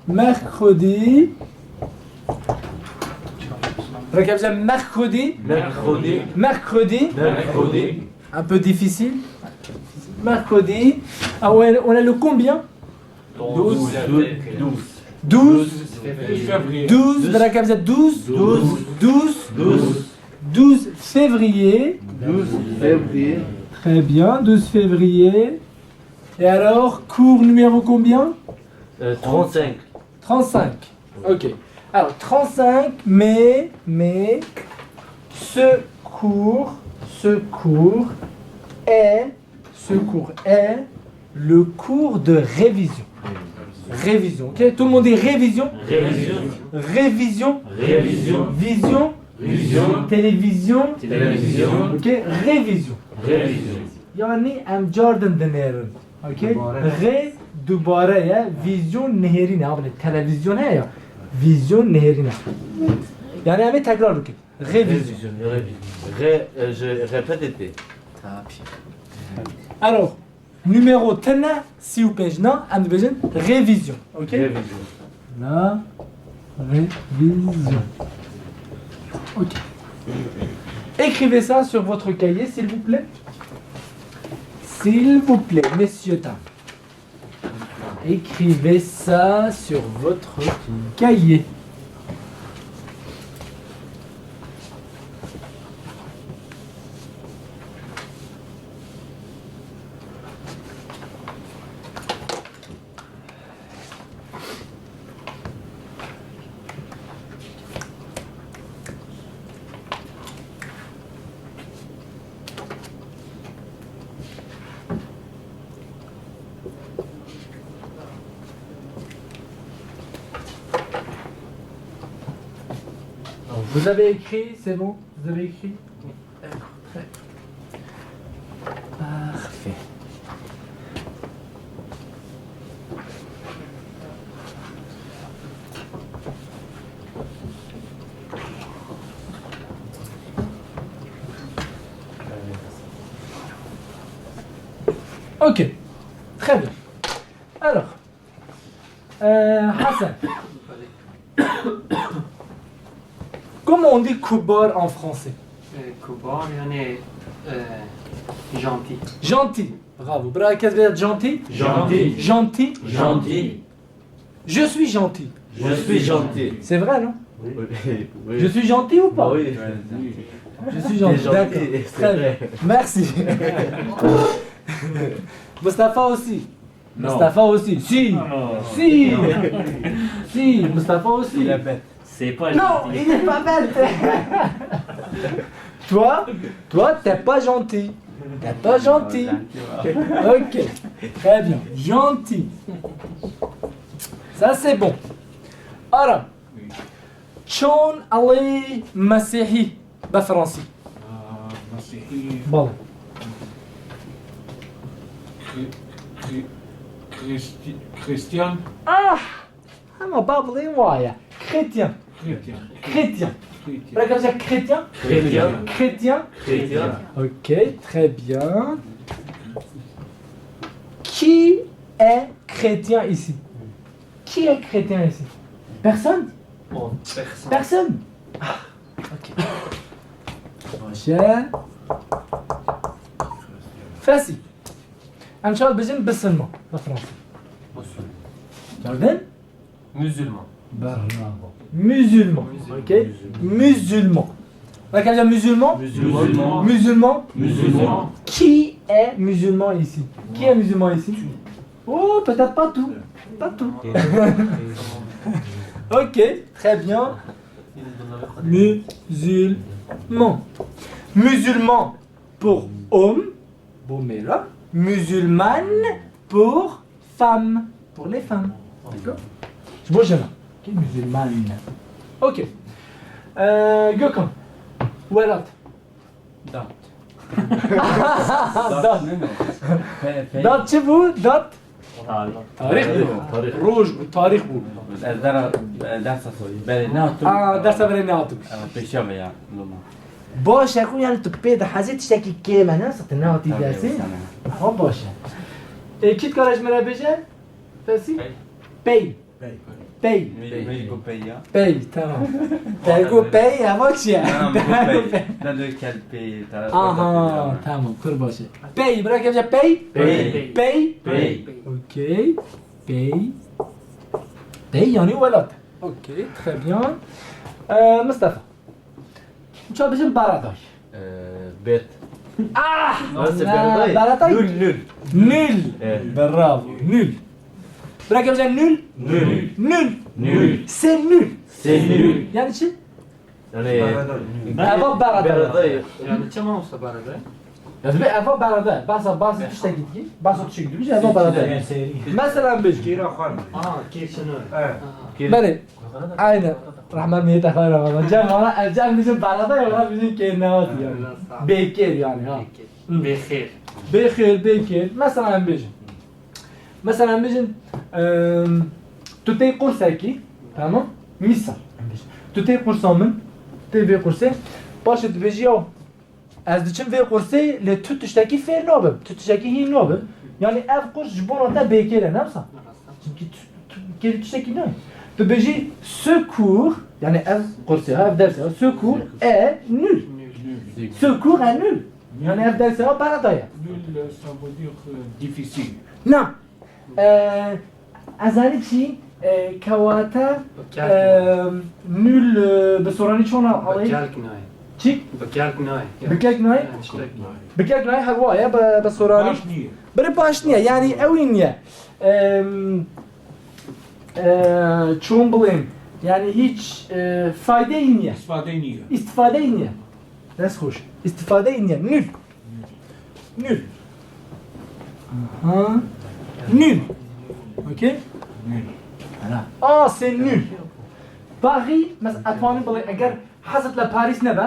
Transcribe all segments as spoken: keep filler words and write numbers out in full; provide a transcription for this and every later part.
Mercredi. Mercredi. Mercredi. Mercredi. Un peu difficile. Mercredi. Ah ouais, on a le combien ? Douze. Douze. Douze. Février. Douze. Douze. Douze. Douze. Douze février. Douze février. Très bien, douze février. Et alors, cours numéro combien ? Euh, trente-cinq. Trente-cinq. Ok. Alors, trente-cinq, mais, mais, ce cours, ce cours est, ce cours est le cours de révision. Révision, ok ? Tout le monde dit révision ? Révision. Révision. Révision. Vision ? Vision. Télévision ? Télévision. Ok, révision. Révision. Yani em cardin dinêrin. Ok? Dubare. Rê dubare ye. Vizyon nihêrîn e. Abine televizyon heye ya. Vizyon nihêrîn e. Yani em ê tekrar bikin. Rêvizyon. Rêvizyon. Rê, e, je répète. Tabii. Alors, numéro tena sî û pênc na, em dibêjin rêvizyon. Ok? Rêvizyon. La révision. Ok. Écrivez ça sur votre cahier, s'il vous plaît. S'il vous plaît, messieurs, dames. Écrivez ça sur votre cahier. Vous avez écrit, c'est bon ? Vous avez écrit ? D'accord, très bien. Parfait. Ok, très bien. Alors, euh, Hassan, comment on dit kubar en français ? Euh, kubar, yani, euh, gentil. Gentil. Bravo. Bira kes bira gentil. Gentil. Gentil. Gentil. Je suis gentil. Je suis gentil. C'est vrai, non ? Oui. Oui. Je suis gentil ou pas ? Oui. Je suis gentil. T'es gentil, d'accord. C'est vrai. Très bien. Merci. Mustapha aussi. Non. Mustapha aussi. Si. Non, non. Si. Si. Mustapha aussi. Il est bête. C'est pas gentil. Non, il n'est pas bête. Toi, toi, t'es pas gentil. T'es pas gentil. Ok. Très bien. Gentil. Ça, c'est bon. Ara. Oui. Çon alê Mesîhî be fransî. Ah, Mesîhî. Bal. Chri-, chri-, Christi-, Christian. Ah! Ama babılê waye. Chrétien. Chrétien. Chrétien. Chrétien. Bırak bize chrétien. Chrétien. Chrétien. Chrétien. Ok, très bien. Qui est chrétien ici ? Qui est chrétien ici ? Personne ? Bon, personne. Personne ? Ah, ok. Baş e. Fasî. Em çawa dibêjin bisilman bi fransî? Musulman. Gördün? Musulman. Bravo. Musulman. Musulman. Ok. Musulman. Musulman. Musulman. Musulman. Musulman. Musulman. Musulman. Qui est musulman ici ? Qui est musulman ici ? Oh, peut-être pas tout. Pas tout. Ok, très bien. Musulman. Musulman pour homme. Bon, mais là, musulmane pour femme. Pour les femmes. D'accord ? Je vois jamais. Ok, musulmane. Ok. Euh, Gökhan. Welat. Dat. Dat. Ne, ne. Fe-, fe- Dat çi bû? Dat? Tarîx. Tarîx bû. Tarîx. Roj bû, tarîx bû. Ez dera, e, dersa berê nehatim. Aa, dersa berê nehatim. Ew pêşiya vê ya, loma. Baş e, xwe yani tu pê dihezî tiştekî kêm e, ne? Tu nehatî dersê. Tabii, sana. Ha, baş e. E, kî dikare ji me re bêje? Fesî? Pey. Pey. Pey. Pey. Pey. Pey, tamam. Te got pey, ama çi ye? Na, na, min got pey. Na, dê kel pey, te got pey. Aha, tamam, pir baş e. Pey, bira kevce pey? Pey. Pey? Pey. Okey. Pey. Pey yani welat. Okey, très bien. Ee, Mustafa. Çawa bêjin baraday? Ee, bet. Ah! Nasıl baraday? Baraday. Nul, nul. Nul. Evet. Bravo. Nul. Bira kevce nul. Nul. Nul. Nul. C'est nul. C'est nul. Yani çi? Yani baraday. Eva baraday. Baraday. Yani çi mana wisa baraday? Ya tabii eva baraday. Bahsa, bahsa tiştekî dikî. Bahsa tiştekî dikî. Eva baraday. Mesela bêjin. Kira xwan. Aa, kir şunu. Evet. Belê. Aynen. Rahman meyit efendim Ramazan. Cem bana, e, Cem bizim baraday, ya bizim kêr nevat yani. Biraz sağ ol. Bêkêr yani ha. Bêkêr. Hı. Bêxêr. Bêxêr, bêkêr. Mesela em bêjin. Mesela em bêjin, em, tu tê qursekî, tamam? Misal. Em bêjin. Tu tê qursa min, tê vê qursê. Paşê dibêjî ya, ez diçim vê qursê, lê tu tiştekî fêr nabim. Tu tiştekî hîn nabim. Yani ev qurs ji bona te bêkêr e, ne wisa? Çünkü tu, tu, kêrî tiştekî nayê. Tu bêjî, ce cours, yani ev qursê, ha, ev dersê, ha, ce cours est nul. Nul. Ce cours est nul. Yani ev dersê, ha, bereda ye. Nul, ça veut dire, euh, difficile. Na. Ee, ez zanî çi, e, kewata, e, nul, e, bi soranî çona alê? Bi kelk nayê. Çi? Bi kelk nayê. Bi kelk nayê? Yani işte. Bi kelk nayê, her wa ye, bi, bi soranî. Baş niye. Bire baş niye, yani ew niye. Em, e, çon bilên, yani hiç, e, faydeyî niye. İstifadeyî niye. İstifadeyî niye. Dest xweş. Îstifade niye. Nul. Nul. Aha. Nul. Okey? Nul. Voilà. Ah, c'est nul. Paris, mes etwanî bilê, eger hezit le Paris nebe,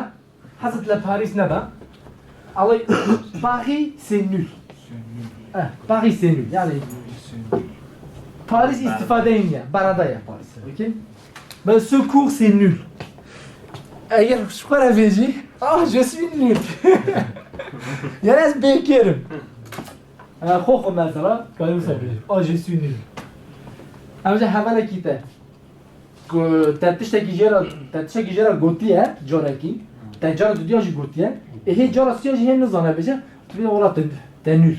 hezit le Paris nebe, alê Paris, c'est nul. C'est nul. Eh, Paris, c'est nul. Yani, c'est nul. Paris îstifade niye. Bereda ye Paris. Okey? Ben, ce cours, c'est nul. Eger ji xwe re bêjî, ah, je suis nul. Yani ez bêkêr im. Ha, xwe xwe mesela, karim wisa bêjî. Ah, je suis nul. Em ji hevalekî te. Ku te tiştekî jê re, te tiştekî jê re gotiye, carekî. Te cara dudiya jî gotiye. Ê hê cara siya jî hê nizane bêje. Tu bê wela te, te nul.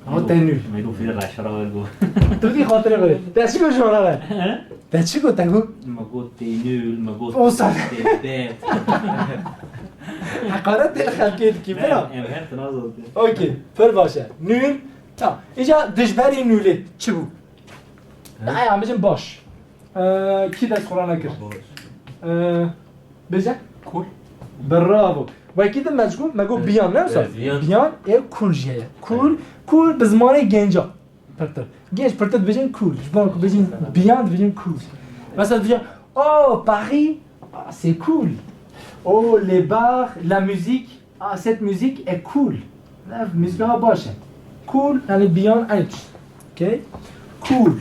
Ama te nul. Me got fîr reşara ver got. Tu dî xatirê xwe. Te çi got ji wana re? He? Te çi got, te got? Me got te nul, me got te bet. Heqaret tê xelkê dikî, bira. Em her tinazotin. Okey, pir baş e. Nul. Ta, îca dijberî nulê çi bû? He? Ay, em bêjin baş. Ee, kî dest xwe rane kir? Baş. Ee, Bêje? Cool. Bravo. Wekî din me ji got, me got biyan, ne wisa? Evet, biyan. Biyan ê cool jî heye. Cool, cool bi zimanê genca. Pirtir. Genç pirtir dibêjin cool. Ji bo ku bêjin biyan dibêjin cool. Mesela dibêjin, oh, Paris, ah, c'est cool. Oh, les bars, la musique, ah, cette musique est cool. Ev muzîka baş e. Cool, yani biyan enç. Okay? Cool.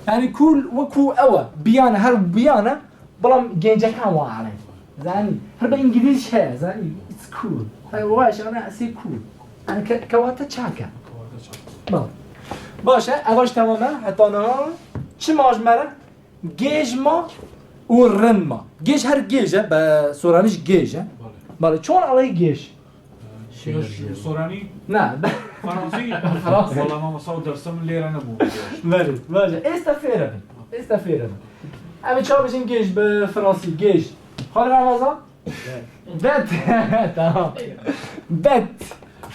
Yani cool wekû ew e. Biyan, her biyan e. Belam gencekan wa alê. Zanî. Her bi îngilîzce, zanî. It's cool. Hey, weş, ana, c'est cool. Yani ke-, kewate çak e. Kewate çak. Baş. Baş e, ev baş tamam e. Heta niha çi ma ji me re? Gêj ma û rind ma. Gêj her gêj e, be soranî jî gêj e. Bale. Bale, çon alê gêj? Ee, gêj soranî? Ne. Fransî? Fransî. Wala mama saw dersa min lêre nebû. Belê, baş e. Êsta fêr e. Êsta fêr e. Em ê çawa bêjin gêj bi fransî? Gêj. Xalê Ramazan? Bet. Tamam. Bet.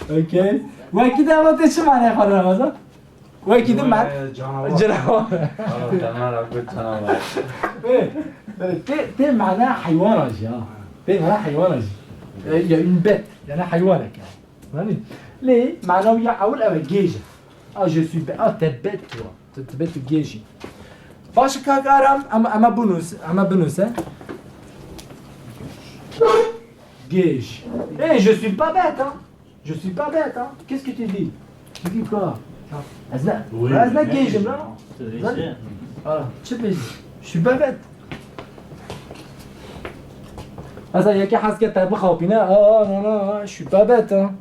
Okey. Wekî de ama tê çi manaya xalê Ramazan? Wekî din me. Canavar. Canavar. Canavar, canavar. Belê, belê, tê, tê mana heywana jî ha. Tê mana heywana jî. E, ya une bête, yani heywanek yani. Anî? Lê mana ya ewil ev e, gêj e. Ah, je suis bête. Ah, t'es bête toi. Tu, tu bête, tu gêj î. Baş e kak Aram, ama, ama binûs, ama binûse. Gêj. Eh, je suis pas bête, hein. Je suis pas bête, hein. Qu'est-ce que tu dis? Tu dis quoi? Ez ne, ez ne gêj im, non? Ah, çi bêjî? Je suis pas bête. Mesela yekê hez ke te bixapîne, ah, non, non, je suis pas bête, hein.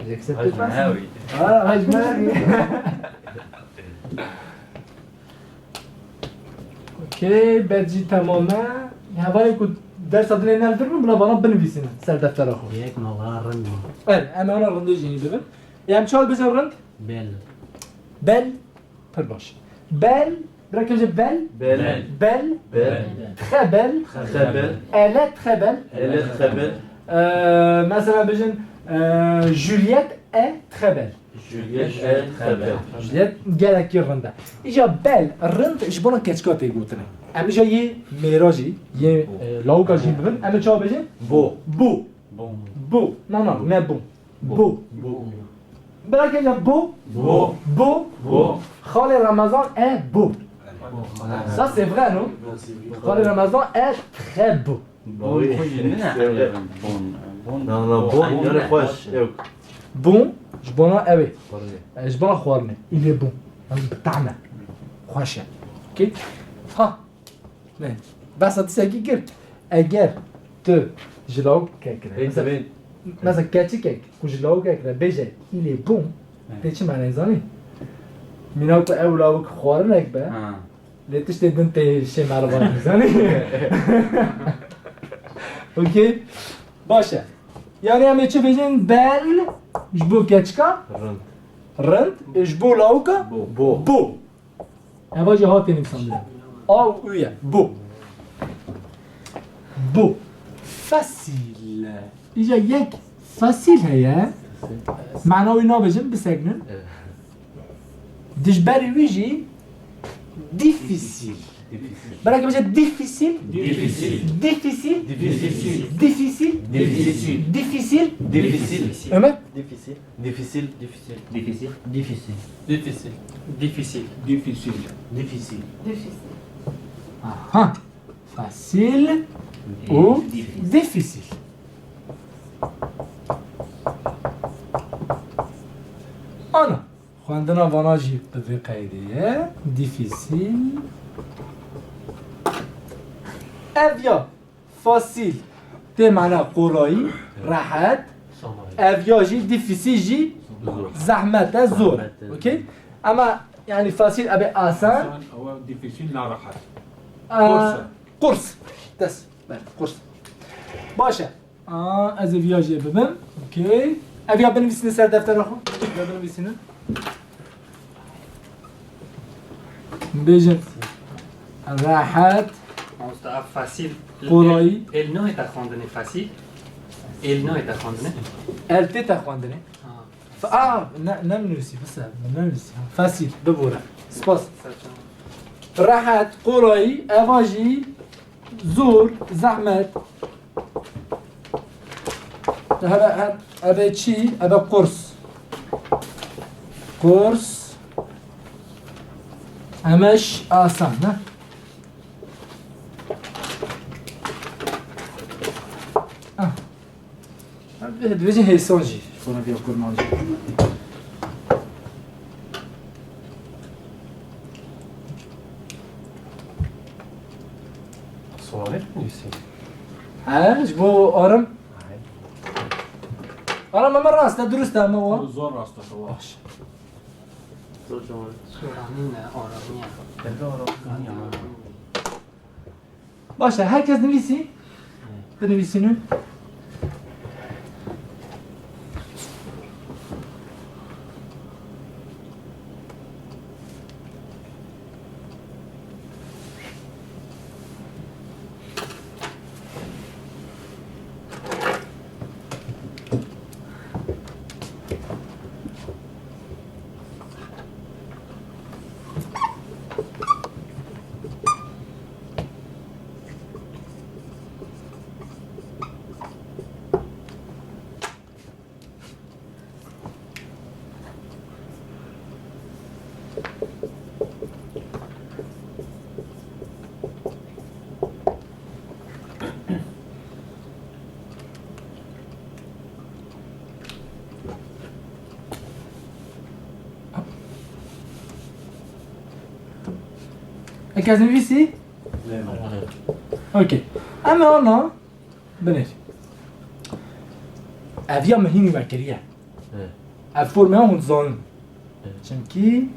J'accepte pas ça. Ah, hej me. Kê ber jî temam e. Hevalên ku dersa dinê ne li vir bin, bila vana binivîsînin ser deftera xwe. Yek mala rind bû. Evet, em ana rindê jî dibin. Em çawa bêjin rind? Bel. Bel. Pir baş. Bel. Bira kevce bel. Bel. Bel. Bel. Très belle. Très belle. Elle est très belle. Elle est très belle. Ee, mesela bêjin, ee, Juliette est très belle. Juliette est très belle. Juliette gelekî rind e. Îca bel, rind ji bona keçika tê gotine. Em îca yê mêra jî, yê, e, lawika jî bibin. Em ê çawa bêjin? Bo. Bo. Bon. Bo. Na, na, ne bon. Bo. Bo. Bira kevce bo. Bo. Bo. Bo. Xalê Remezan est beau. Ça, c'est vrai, non? Xalê Remezan est très beau. Bon, oui, xwe jî ne, c'est vrai. Bon, bon. Non, non, bon, bon, yare xweş, ew. Bon, ji bona ew ê. Xwarinê. E, ji bona xwarinê. Il est bon. Yanî bi tahm e. Xweş e. Okey? Ha. Ne? Behsa tiştekî kir. Eger tu ji lawikek re, Bên, mesela, bên. Mesela keçikek ku ji lawikek re bêje, il est bon, He. Tê çi manayê zanî? Mîna ku ew lawik xwarinek be, Ha. Lê tiştê din tê şê merivan zanî. Okey? Baş e. Yani em ê çi bêjin? Bel ji bo keçika? Rind. Rind. Ji bo lawika? Bo. Bo. Bo. Eva jî hatê nivîsandin. A û U ye. Bo. Bo. Facile. Îca yek facile heye. Mana wî nabêjin, biseknin. Evet. Dijberî wî jî difficile. Difficile. Belkî bêje difficile. Difficile. Difficile. Difficile. Difficile. Difficile. Difficile. Ömer? Difficile. Difficile. Difficile. Difficile. Difficile. Difficile. Difficile. Difficile. Aha. Facile ou difficile. Ana. Xwendina vana jî bi vê qeydê ye. Difficile. Ev ya facile tê mana kolayî, rehet. Ev ya jî difficile jî zehmet e, zor e. Zehmet e. Okey? Ama yani facile ebe asan. Asan, ew difficile na rehet. Aa, qurs e. Qurs. Des. Belê, qurs. Baş e. Aa, ez ê viya jê bibim. Okey. Ev ya binivîsîne ser deftera xwe. Ya binivîsîne. Bêjin. Rehet. Mamosta, ev facile. Kolayî. Pêl, pêl nehê te xwendinê facile. Pêl nehê te xwendinê. Pêl tê te xwendinê. Ha. Fa-, a, ne, ne nivîsî, bise, ne nivîsî. Facile, bibore. Spas. Serçe. Rehet, kolayî, eva jî zor, zehmet. Hebe, he-, ebe çi? Ebe qurs. Qurs. Emeş asan, ne? Ah. Divêjin hêsan jî, ji bo neviya kurmancî. Sualê nivîsî. He, ji bo Aram. Aram, ama rast e, durust e, ama o. Zor rast e, tamam. Baş. Zor cevap. Soranî ne, Aramî ye. Evde Aramî ye. Baş e, herkes nivîsî? Binivîsînin. Herkes nivîsî? Okey. Em ê ana binêrî. Ev ya min hînî me kiriye. He. Ev formeya hûn dizanin. He. Çimkî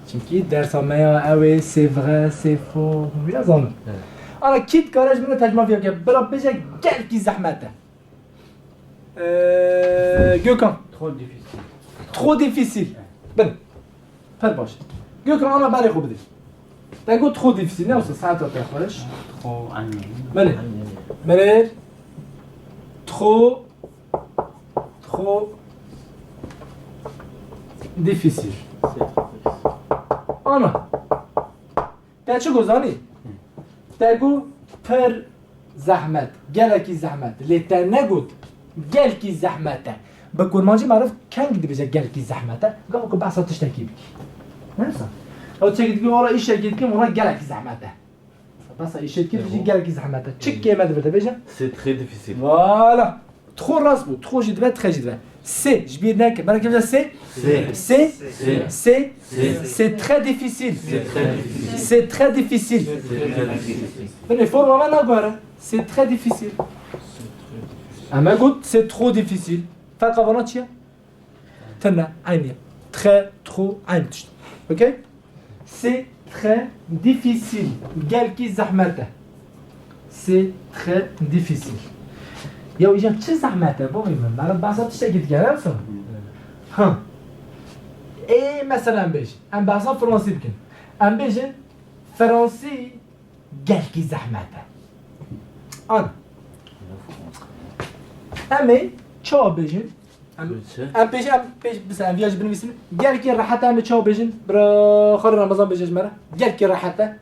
Çimkî dersa me ya ew ê c'est vrai, c'est faux, hûn vîna zanin. Evet. Ana kî dikare ji min re tercuma vîya bike? Bira bêje gelkî zehmet e. Ee, Gökhan. Trop difficile. Trop difficile. Bin. Pir baş. Gökhan, ana berê xwe bidê. Te got trop difficile, ne olsa saeta te xweş. Trop anne. Belê. Belê. Trop, trop difficile. Ana. Te çi got zanî? Te got pir zehmet, gelekî zehmet. Lê te negot gelkî zehmet e. Bi kurmancî meriv keng dibêje gelkî zehmet e? Gava ku behsa tiştekî bikî. Ne wisa? Ew tiştekî dikî, wala îşekî dikî, wala gelekî zehmet e. Behsa îşekî dikî, gelekî zehmet e. Çi kême dibe te bêje? C'est très difficile. Voilà. Trop rast bû. Trop jî dibe, très jî dibe. C'est, ji bîr neke. Bera kevce c'est? C'est. C'est. C'est. C'est. C'est. C'est. C'est très difficile. C'est très difficile. C'est très difficile. C'est très difficile. Binê forma me naguhere. C'est très difficile. Em got c'est trop difficile. Ferqa vana çi ye? Tune, eynî. Très, trop, eyn tişt. Okey? C'est très difficile. Gelkî zehmet e. C'est très difficile. Ya îcar çi zehmet e, bavê min? Meriv behsa tiştekî dike, ne wisa? Ha. Ê, mesela em bêjin. Em behsa fransî bikin. Em bêjin, fransî gelkî zehmet e. An. Em ê çawa bêjin? Em, Çi? Em pêş, em pêş, bisa em viya jî binivîsin. Gelkî rehet e, em ê çawa bêjin? Bira xwe Remezan bêje ji me re. Gelkî rehet e.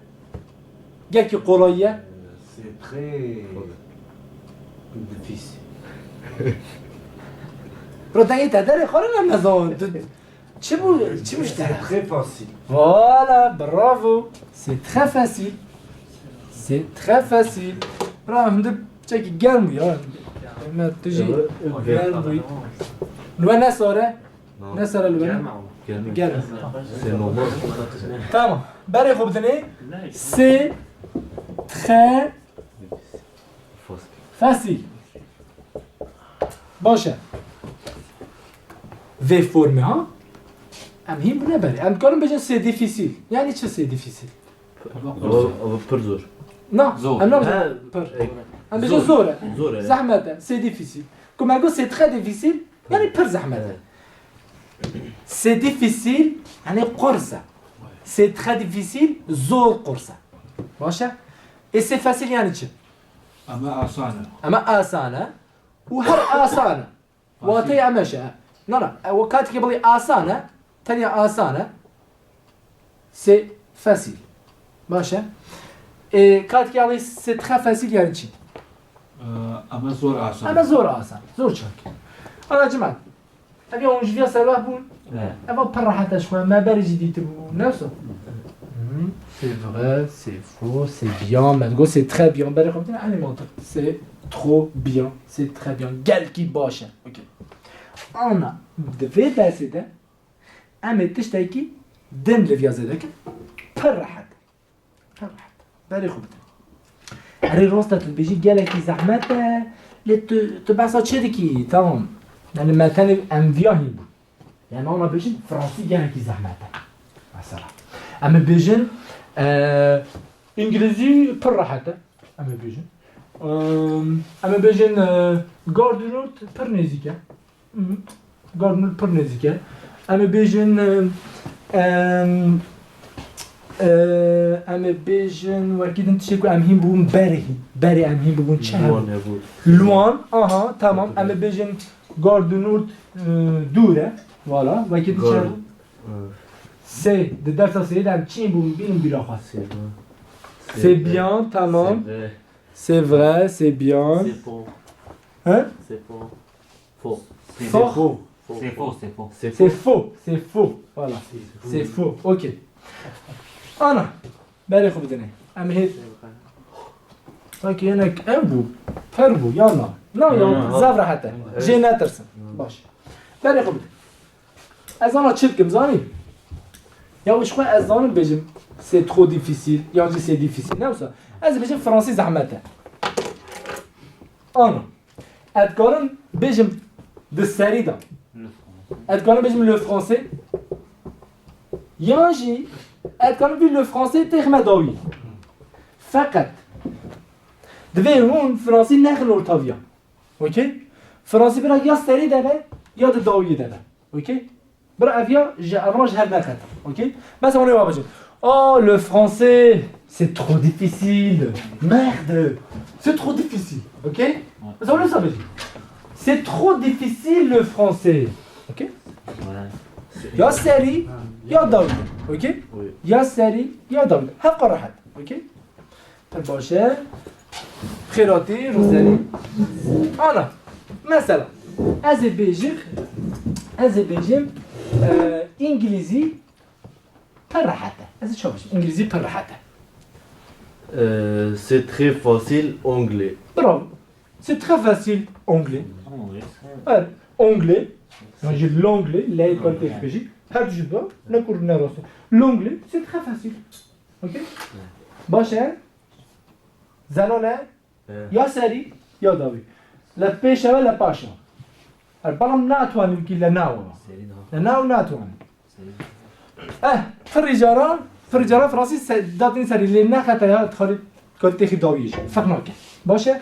Gelkî qolayî ye. C'est très difficile. Bira dengê te derê xwe Remezan. Tu, çi bû, çi bû ji te? C'est très facile. Voilà, bravo. C'est très facile. C'est très facile. Bira, hûn di Çekî germ bû ya. Me tu jî germ bûyî. Li we ne sar e? Ne sar e li we? Germ. Germ. C'est normal. Tamam. Berê xwe bidinê. C'est très facile. Baş e. Vê formê ha. Em hîn bûne berê. Em dikarin bêjin c'est difficile. Yani çi c'est difficile? Zor, ev pir zor. Na, Zor. Em nabêjin Ha, pir. e, Em bêjin zor. Zor e. Zor e. Zehmet e. C'est difficile. Ku me got c'est très difficile, yani pir zehmet e. C'est difficile, yani qurs e. C'est très difficile, zor qurs e. Baş e? Ê c'est facile yani çi? Ama asan e. Ama asan e. Û her asan e. Wateyê em eş e. Na, na, e, o katikê bilî asan e, tenya asan e. C'est facile. Baş e. E, katikê alî c'est très facile yani çi? Ee, ama zor asan. Ama zor asan. Zor çak. Ana cimat. Ev ya hûn ji viya serweh bûn. Evet. Eva pir rehet e ji xwe. Me berê jî dîtibû. Ne wisa? Hmm, c'est vrai, c'est faux, c'est bien. Me digot c'est très bien. Berê xwe bidin, enê mantiq. C'est trop bien. C'est très bien. Gelkî baş e. Okey. Ana, di vê dersê de em ê tiştekî din li viya zêde kin. Pir rehet. Pir rehet. Berê xwe bidin. Erê, rast e, tu dibêjî gelekî zehmet e. Lê tu, tu behsa çi dikî? Tamam. Yani me tenê em viya hîn bûn. Yani ana bêjin fransî gelekî zehmet e. Mesela. Em ê bêjin, e, îngilîzî pir rehet e. Em ê bêjin. Em, em ê bêjin, e, Gare du Nord pir nêzîk e. Hı. Gare du Nord pir nêzîk e. Em ê bêjin, e, em, e, em ê bêjin, wekî din tiştê ku em hîn bûbûn berê hîn. Berê em hîn bûbûn çi hebû? Luan hebû. Luan, aha, tamam. Em ê bêjin Gare du Nord, e, dûr e. Voilà, wekî din çi hebû? Gare, e. Sê, di dersa sêyê de em çi bûbûn, bînin bîra xwe. C'est vrai. C'est bien, tamam. C'est vrai. C'est vrai, c'est bien. C'est faux. Hein? C'est faux. Faux. C'est faux. C'est faux, c'est faux. C'est faux, c'est faux. Voilà. C'est faux. Ok. Ana. Berê xwe bidinê. Em hê. Sanki yenek ev bû. Pir bû. Ya na. Na, ya, na, na, zaf rehet e. Evet. Jê netirsin. Hı. Baş. Berê xwe bidin. Ez ana çi dikim, zanî? Ya ji xwe ez zanim bêjim, c'est trop difficile, yan jî c'est difficile. Ne wisa? Ez bêjim fransî zehmet e. Ana. Ez dikarim bêjim di serî de. Ez dikarim bêjim le français. Yan jî ez dikarim vî le français têxime dawî. Feqet divê hûn fransî nexin ortaviya. Okey? Fransî bira ya serî de be ya di dawiyê de be. Okey? Bira ev ya ji evra ji hev neqet. Okey? Mesela hûn ê wa bêjin. Oh, le français, c'est trop difficile. Merde, c'est trop difficile. Okey? Mesela hûn ê wisa bêjin. C'est trop difficile le français. Okey? Ya serî ya dawî. Okey? Ya serî ya dawî. Hevqa rehet. Okey? Pir baş e. Xêratî, Roserî. Ana, mesela, ez ê bêjim, ez ê bêjim, e, îngilîzî pir rehet e. Ez ê çawa bêjim? Îngilîzî pir rehet e. Euh, c'est très facile anglais. Bravo. C'est très facile anglais. Anglais. Evet, anglais. Yan jî l'anglais, lê kalite jî. Her du jî ba, ne kur ne rast. L'anglais, c'est très facile. Okey? Baş e. Zelal e. Ya serî, ya dawî. Le pêş e ve le paş e. Er, belam natwanî wekî le naw e. Le naw natwanî. Eh, pirî cara, pirî cara fransî se-, datîn serî lê ne xete ya, dixarî, dixarî têxî dawî jî. Ferq nake. Baş e?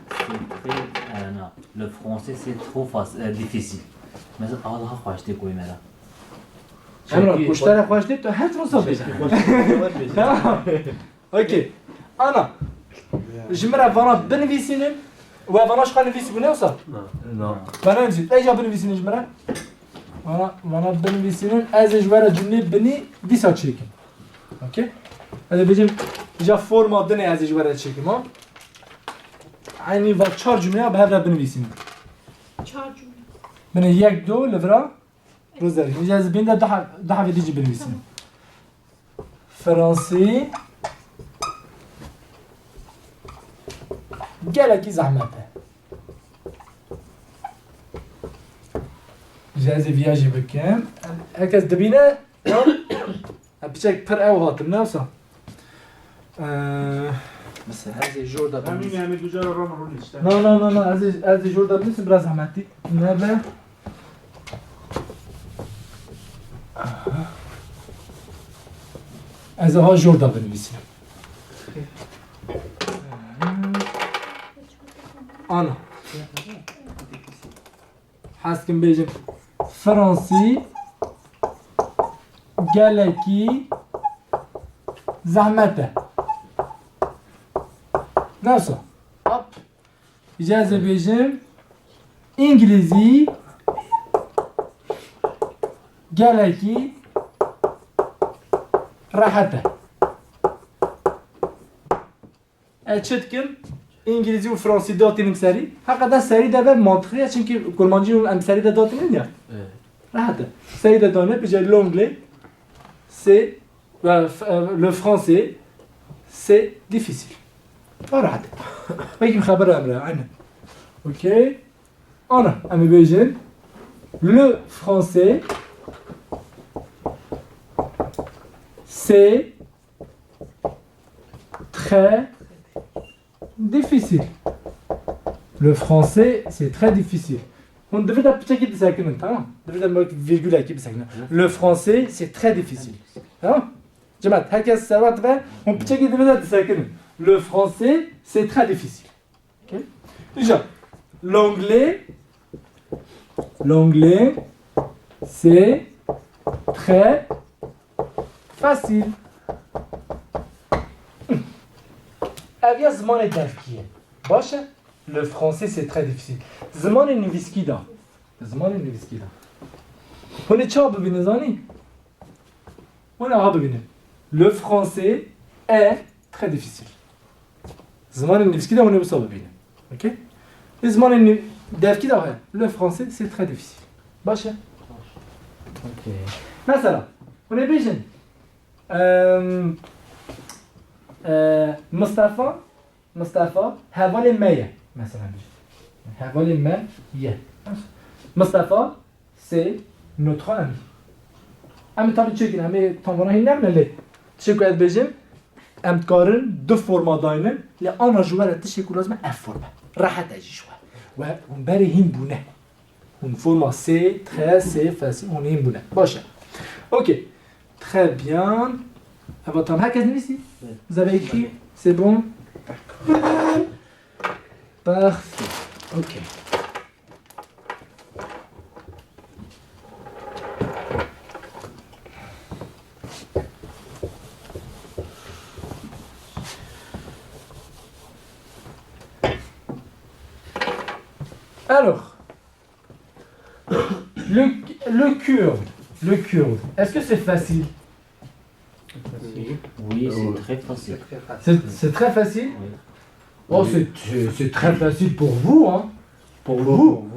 C'est très, euh, non. Le français, c'est trop faci-, euh, difficile. Mesela, Allah xweş tê koyê me re. Emre, kuştara xweş tê, tu her tişt bêje. Tamam. Okey. Ana. Ji min re vana binivîsînin. We vana ji xwe nivîsîbûne wisa? Na. Vana nivîsîn. Ê ca binivîsînin ji min re. Vana, vana binivîsînin. Ez ê ji we re cumleyê binî dîsa çêkim. Okey? Ez ê bêjim, ja forma dinê ez ê ji we re çêkim, ha? Eynî va çar cumleya bi hev re binivîsînin. Çar cumle. Binê yek, do, li vira Roserî. Îca ez bên de daha, daha vê dî jî binivîsînim. Fransî gelekî zehmet e. Îca ez ê viya jî bikim. Her kes dibîne? Em piçek pir ew hatin, ne wisa? Eee, mesela ez ê jor da Em binivîsim. Yine em ê du cara ram rûnî işte. Na, na, na, na, ez ê, ez ê jor da binivîsim, biraz zehmetî. Ne be? Ez ê ha jor da binivîsim. Ana. Hez kim bêjim, fransî gelekî zehmet e. Nasıl? Hop. Îca ez ê bêjim, îngilîzî gelekî rehet e. Ez çi dikim? Îngilîzî û fransî datînim serî. Heqeta serî de be mantiqî ye, çimkî kurmancî û em serî de datînin ya. Evet. Rehet e. Serî de dane, bije l'anglais, c'est, e, f-, e, le français, c'est difficile. Ew rehet e. Wekî xeber em re, aynen. Okey. Ana, em ê bêjin. Le français, c'est très difficile. Le français, c'est très difficile. Hûn di vir de piçekî disekinin, tamam? Di vir de wek vîrgulekî bisekinin. Le français, c'est très difficile. Tamam? Cimat, herkes servat ve hûn piçekî di vir de disekinin. Le français, c'est très difficile. Okey? Déjà, l'anglais, l'anglais, c'est très facile. Ev ya zimanê devkî ye. Baş e? Le français, c'est très difficile. Zimanê nivîskî de. Zimanê nivîskî de. Hûn ê çawa bibînin, zanî? Hûn ê aha bibînin. Le français est très difficile. Zimanê nivîskî de hûn ê wisa bibînin. Okey? Lê zimanê nî-, devkî de heye. Le français, c'est très difficile. Baş e? Okey. Mesela, hûn ê bêjin, em, e, Mistefa, Mistefa hevalê me ye. Mesela bêjin. Hevalê me ye. Mistefa, c'est notre ami. Em ê tabii çêkin, em ê tam vana hîn nebine lê. Tiştê ku ez bêjim, em dikarin du forma daynin, lê ana ji we re tiştê ku lazim e ev form e. Rehet e jî ji we. We hûn berê hîn bûne. Hûn forma c'est, très, c'est, facile, hûn hîn bûne. Baş e. Okey. Très bien. Eva tam herkes nivîsî? Vous avez écrit? C'est bon? Parfait. Ok. Alors, le, le kurde, le kurde, est-ce que c'est facile? Oui, c'est très facile. C'est c'est très facile? Oh, c'est c'est- c'est très facile pour vous, hein? Pour vous.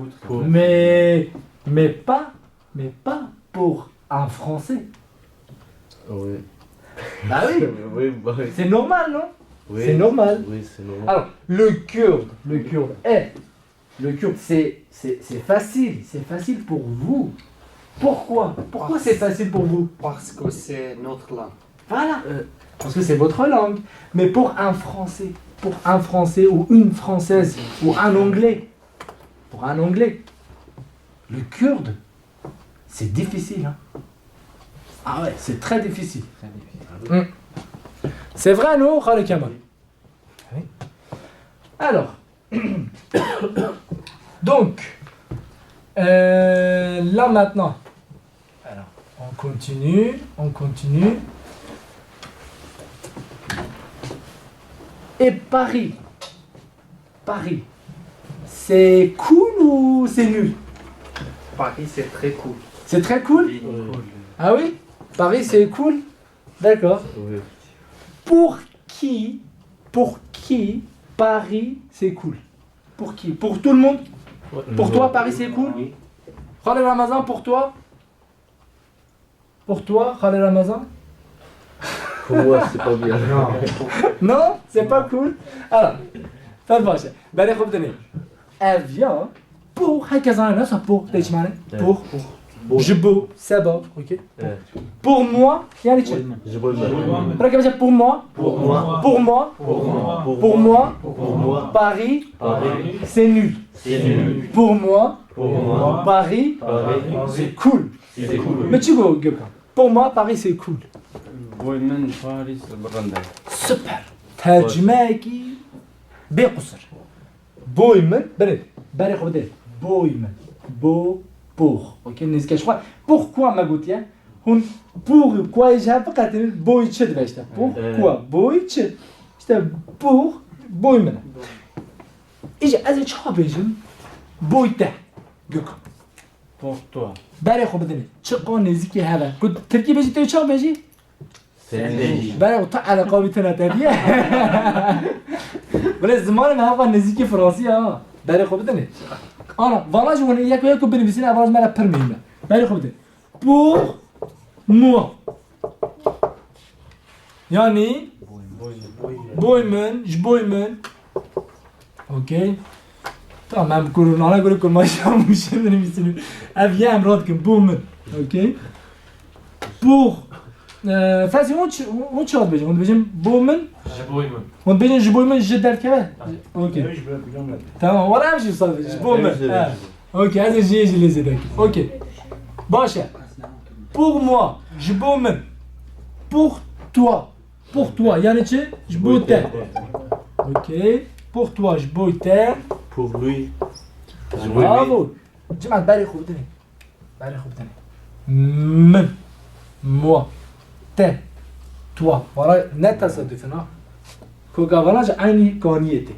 Mais, mais pas, mais pas pour un Français. Oui. Bah oui, Oui, bah oui. C'est normal, non? Oui. C'est normal. Oui, c'est normal. Alors, le kurde, le kurde est, le kurde, c'est c'est- c'est facile, c'est facile pour vous. Pourquoi? Pourquoi c'est facile pour vous? Parce que c'est notre langue. Voilà, euh, parce que c'est votre langue. Mais pour un Français, pour un Français ou une Française ou un Anglais, pour un Anglais, le kurde, c'est difficile, hein. Ah ouais, c'est très difficile. Hmm. C'est vrai, non, Khaled Kamal? Oui. Alors, donc, euh, là maintenant, alors, on continue, on continue. Et Paris, Paris, c'est cool ou c'est nul? Paris, c'est très cool. C'est très cool? Oui, cool. Ah oui? Paris, c'est cool? D'accord. Oui. Pour qui, pour qui Paris, c'est cool? Pour qui? Pour tout le monde? Pour toi, Paris, c'est cool? Khaled Ramazan, pour toi? Pour toi, Khaled Ramazan? Pour moi, c'est pas bien. Non, c'est pas cool. Alors, faites voir ça. Berê xwe bidinê. Ev ya, pour, herkes anlıyor, ça pour, tê çi mane? Evet. Pour. Pour. Ji bo, seba, ok. Evet. Pour moi, yani çi? Je peux le Bırak mesela pour moi. Pour moi. Pour moi. Pour moi. Pour moi, Pour moi. Paris, Paris. C'est nul. C'est nul. Pour moi, Pour moi. Paris, Paris. C'est cool. C'est cool. Mais tu vois, Gökhan, pour moi, Paris, c'est cool. Boy min Paris bi rind e. Super. Tercümeyekî bê qusir. Boy min, berê, berê xwe bidê. Boy min. Bo, pour. Ok, nêzîkê ji xwe. Pourquoi me gotiye? Hûn pour, quoi ji hev biqetînin, boy çi dibe işte. Pourquoi? Boy çi? İşte pour, boy min e. Îja ez ê çawa bêjim? Boy te. Gökhan. Pour toi. Berê xwe bidinê. Çiqa nêzîkî hev e. Ku tirkî bêjî tê çawa bêjî? Senin. Berê xwe ta eleqa wî tune te diye. Wele zimanê me hevqa nêzîkî fransî ha. Berê xwe bidinê. Ana, vana jî hûn yek yek ku binivîsîne, ev ji me re pir muhîm e. Berê xwe bidin. Pour moi. Yani boy min, ji boy min. Okey. Tamam, em kurmana göre kurmaşa muşemin misini. Ev ya em rahat kin, boy min. Okey. Pour. Eee, Fezî, hûn çi, hûn çi dibêjin? Hûn dibêjin boy min? Ji boy min. Hûn dibêjin ji boy min ji derkeve? Okey. Tamam, wala em jî sadece ji boy min. Em jî Ha. Okey, ez ê jê jî lê zêde kim. Okey. Baş e. Pour moi, ji bo min. Pour toi. Pour toi, yani çi? Ji bo te. Okey. Pour toi, ji bo te. Pour lui. Bravo. Cemaat, berê xwe bidinê. Berê xwe bidinê. Min. Moi. Te. Toi. Valla ne tesadüf in ha. Koka vana ji eynî kaniyê tê.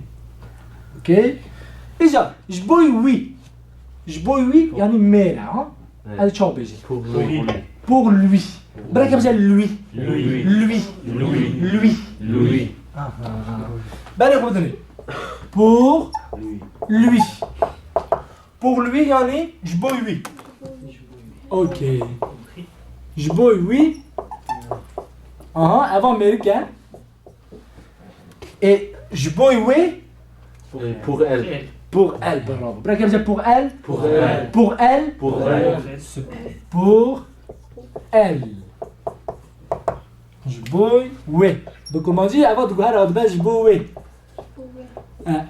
Okey? Îca, ji boy wî. Ji boy wî, yani mêr e, ha? Evet. Ez çawa bêjî? Pour lui. Pour lui. Bırak yapacak lui. Lui. Lui. Lui. Lui. Lui. Aha. Berê xwe bidinê. Pour lui. Pour lui yani ji boy wî. Okey. Ji boy wî. Aha, eva mêrik e. E, ji boy wê. Et pour elle. Pour elle, bravo. Bırak yapacak pour elle. Pour elle. Pour elle. Pour elle. Super. Pour elle. Ji boy wê. Bi kurmancî eva diguher adibe ji bo wê. E,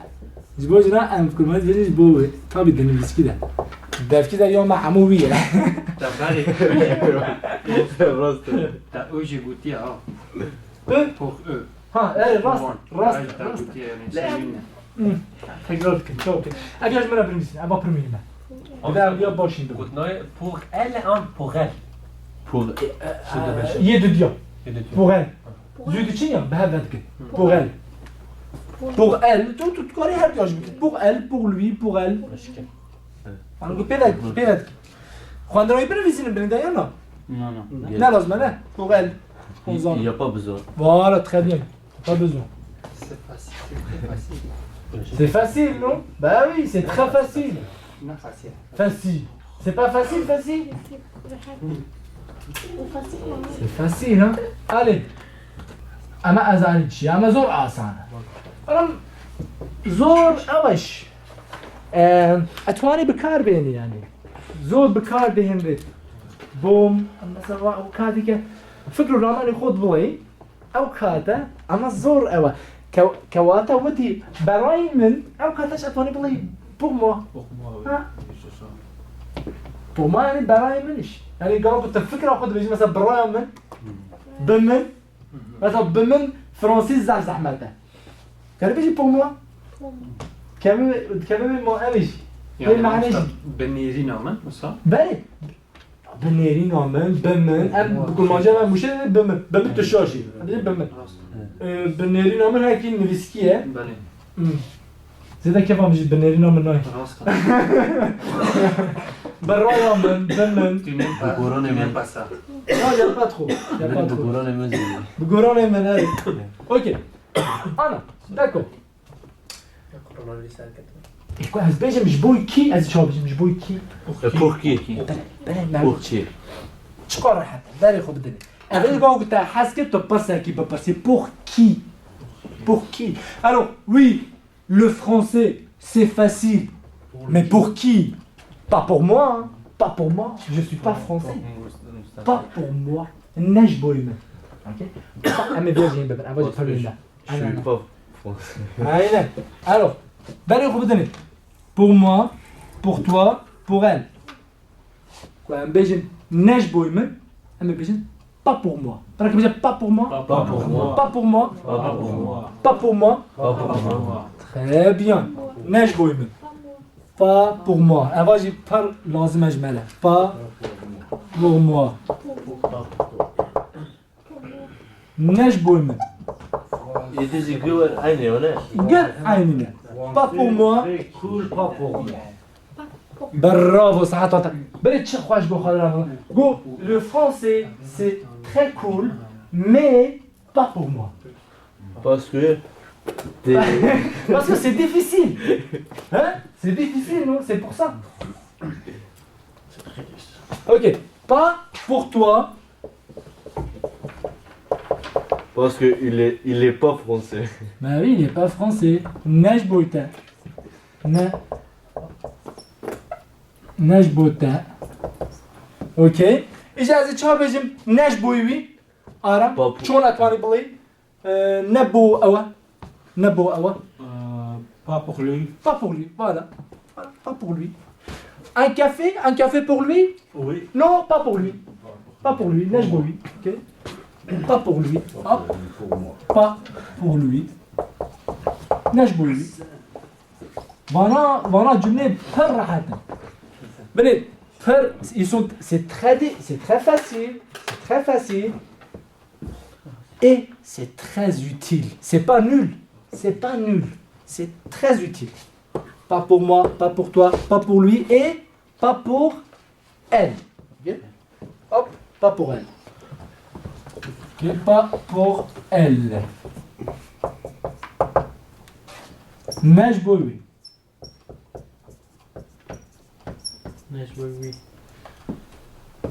ji bo jina em kurmancî dibêjin ji bo wê. Tabii dinivîskî de. Devkî de ya me hemû wî ye. Te berê. Rast e. Te û jî gotiye ha. Ü? Pox ü. Ha, erê rast, Wan. rast, Ay, te rast. Gotiye yani şey ne? Hı. Tekrar dikim, çawa dikim. Ev ya ji min re binivîsin, ev a pir muhîm e. Ev ya başîn bikin. Gotnayê pox el an poxel. Pour. Yê didiya. Yê didiya. Pour elle. Zû diçin ya, bi hev ve dikin. Pour elle. Pour elle, tu, tu dikarî her ya ji bikin. Pour elle, pour lui, pour elle. Ango pê ve, pê ve dikin. Xwenderawî binivîsînin binê de ya na? Non, non. Ne lazim e, ne? Pour elle. Il n'y a pas besoin. Voilà, très bien. Pas besoin. C'est facile, c'est très facile. C'est facile, non? Bah oui, c'est très facile. Non, facile. Facile. C'est pas facile, facile? C'est facile, hein? Allez. Ama ez anî çi? Ama zor asan. Ama zor eweş. Ee, etwani bi kar bêni yani. Zor bi kar dihênrê. Bom, mesela wa- o kadike fikr û ramanê xwe dibuleyî. Ew kate, ama zor ew e. Ke- Kewata wetî berayî min, ew kate ji etwanî bilî pour moi. Pour moi, oui. Ha. C'est ça. Pour moi yani berayî min iş. Yani galo ku te fikra xwe dibêjî mesela biraya min, bi min, mesela bi min fransî zaf zehmet e. Kerê bêjî pour moi. Kevin, kevin mo ev iş. Yani Pê mane işte jî. Bi nêrîna min, wisa? Belê. Bi nêrîna min, bi min, em bi kurmanca me mûşe bi min, bi min tu şaşî. Em dibêjin bi min. Ee, bi nêrîna min hekî nivîskî ye. Belê. Hmm. Zêde kêfa min jî bi nêrîna min nayê. Rast. Bi raya min, bi min. Tu n'aimes pas, Bi goranê tu n'aimes min. pas ça. Ya, ya pas trop. Ya pas Benim bi trop. goranê min zî. Bi goranê min, evet. Okey. Ana, d'accord. Ku ez bêjim ji bo kî, ez çawa bêjim ji bo kî? E, pour qui? Bere, bere, Pour qui? Çiqa rehet e, berê xwe bidinê. Ev ê gava ku te hez kir, tu pirsekî bipirsî, pour qui? Pour qui? Alors, oui, le français, c'est facile. Mais pour qui? Pas pour moi, hein. Pas pour moi. Je suis pas français. Pas pour moi. Ne ji bo min. Ok? Pas, em ê vê jî bibin. Ev jî Parce que pir je, muhîm e. je suis pas français. Aynen. Alors, berê xwe bidinê. Pour moi, pour toi, pour elle. Ku em bêjin ne ji bo min, em ê bêjin pas pour moi. Para ke bêje pas pour moi. Pas pour moi. Pas pour moi. Pas pour moi. Pas pour moi. Pas pour moi. Très bien. Ne ji bo min. Pas pour moi. Eva jî pir lazim e ji me re. Pas pour moi. Ne ji bo min. Yedi zî gör aynı öyle. Gel aynı ne. Pas pour moi. Très cool, pas pour moi. Bravo, sahat wata. Bere çi xweş go xwe ra. Go, le français, c'est très cool, mais pas pour moi. Parce que t'es... Parce que c'est difficile. Hein? C'est difficile, non? C'est pour ça. Ok. Pas pour toi. Parce que il est, il est pas français. Ben oui, il est pas français. Ne ji bo te. Ne. Ne ji bo te. Ok. Îca ez ê çawa bêjim? Ne ji bo wî. Aram. Pas pour- Çona twanî bilî? Ee, ne bo ew e. Ne bo ew e. Euh, pas pour lui. Pas pour lui, voilà. Voilà, pas pour lui. Un café, un café pour lui? Oui. Non, pas pour lui. Pas pour lui, ne ji bo wî. Ok? Pas pour lui. Hop. Pas pour lui. Ne ji bo wî. Vana, vana cümleyê pir rehet in. Belê, pir, ils sont, c'est très, dé- c'est très facile. C'est très facile. Et c'est très utile. C'est pas nul. C'est pas nul. C'est très utile. Pas pour moi, pas pour toi, pas pour lui et pas pour elle. Ok? Hop, pas pour elle. Ok, pas pour elle. Ne ji bo wî. Ne ji bo wî.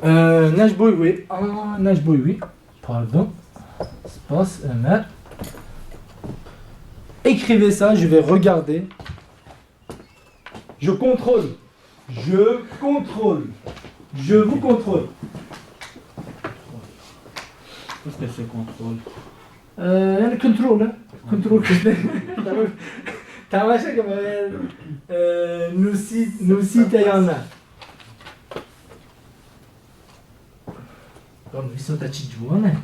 Euh, ne ji bo wî. Ah, ne ji bo wî. Pardon. Spas, Ömer. Écrivez ça, je vais regarder. Je contrôle. Je contrôle. Je vous contrôle. Qu'est-ce que c'est contrôle? Ee, yani kontrol, ha? Kontrol kişide. Tamam. Tamaşa ki, e, e, nusi, nusi te yana. Lan, nivîsa te çi ciwan e.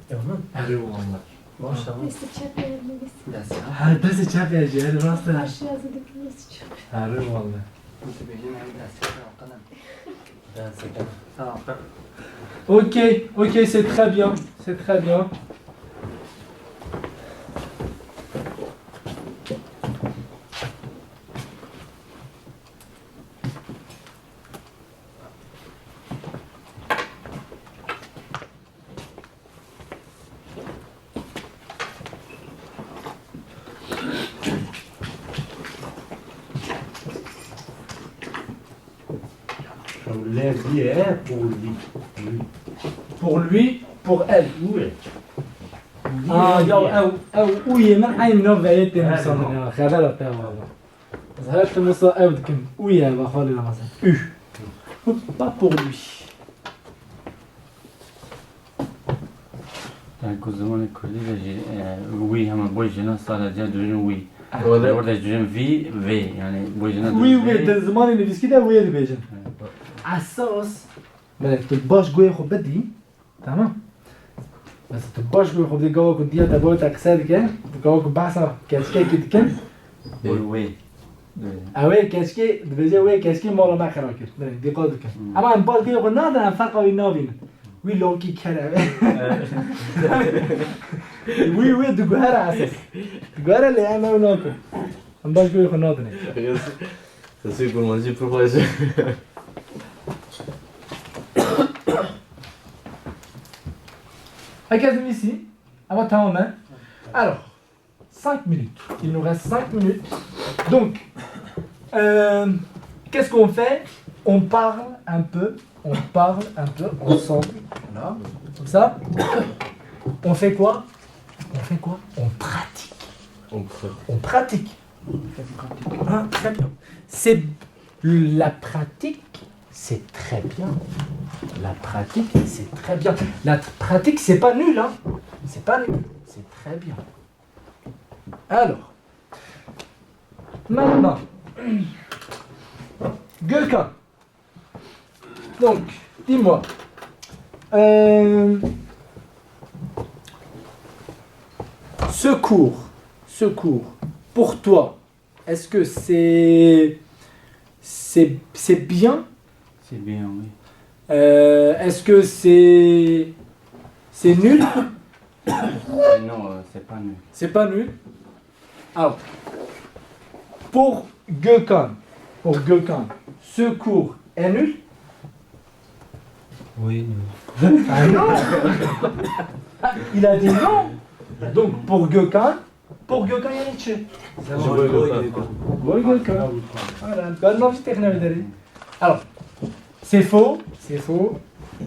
Tamam. Erê wala. Maşallah. Destê çep ê nivîs. Dest ya. Ha, destê çep ê jî, erê rast e. Baş yazı dikkat çep. Erê wala. Dibêjin em destê çep, qelem. Destê çep. Tamam. Okey, okey, c'est très bien, c'est très bien. Lê vî ye, pour lui. Pour lui, pour elle. Oui. Ah, ya, ew, ew, û yê min eyn nav veyê tê nivîsandin ya. Xebera te wala. Ez her tim wisa ew dikim. Û ye, va xalê Ramazan. Û. Pas pour lui. Yani ku zimanê kurdî de jî, e, wî hema boy jina sadece dibêjin wî. Öyle. Orada dibêjin vî, vê. Yani boy jina wî, dibêjin vê. Di zimanê nivîskî de wê dibêjin. Evet. Esas, belê tu baş guhê xwe bidî, tamam? Mesela tu baş guhê xwe bidî, gava ku diya te boy te qise dike, gava ku behsa keçikekî dikin. Boy wê. Ew ê keçikê, dibêje wê keçikê mala me xera kir. Belê, dîqat bikin. Hmm. Ama em baş guhê xwe nadin, em ferqa wî nabînin. Wî lokî ker ew ê. Evet. Wî, wî diguhere esas. Diguhere lê em ew nakin. Em baş guhê xwe nadinê. Xesû kurmancî pir xweş. Herkes nivîsî. Ama tamam e. Alors, cinq minutes. Il nous reste cinq minutes. Donc, euh, qu'est-ce qu'on fait ? On parle un peu, on parle un peu ensemble. Voilà. Comme ça. On fait quoi ? On fait quoi ? On pratique. On pratique. On pratique. Hein, très bien. C'est la pratique, c'est très bien. La pratique, c'est très bien. La tr- pratique, c'est pas nul, hein. C'est pas nul. C'est très bien. Alors, maintenant, Gökhan. Donc, dis-moi, euh, ce cours, ce cours, pour toi, est-ce que c'est, c'est, c'est bien ? C'est bien, oui. Euh, est-ce que c'est, c'est nul ? Non, euh, c'est pas nul. C'est pas nul. Alors, pour Gökhan, pour Gökhan, ce cours est nul ? Oui, nul. Ah non ! Il a dit non. Donc, pour Gökhan, pour Gökhan, il y a Nietzsche. Je vois Gökhan. Oui, Gökhan. Voilà, ben, non, je t'ai rien dit. Alors, c'est faux, c'est faux.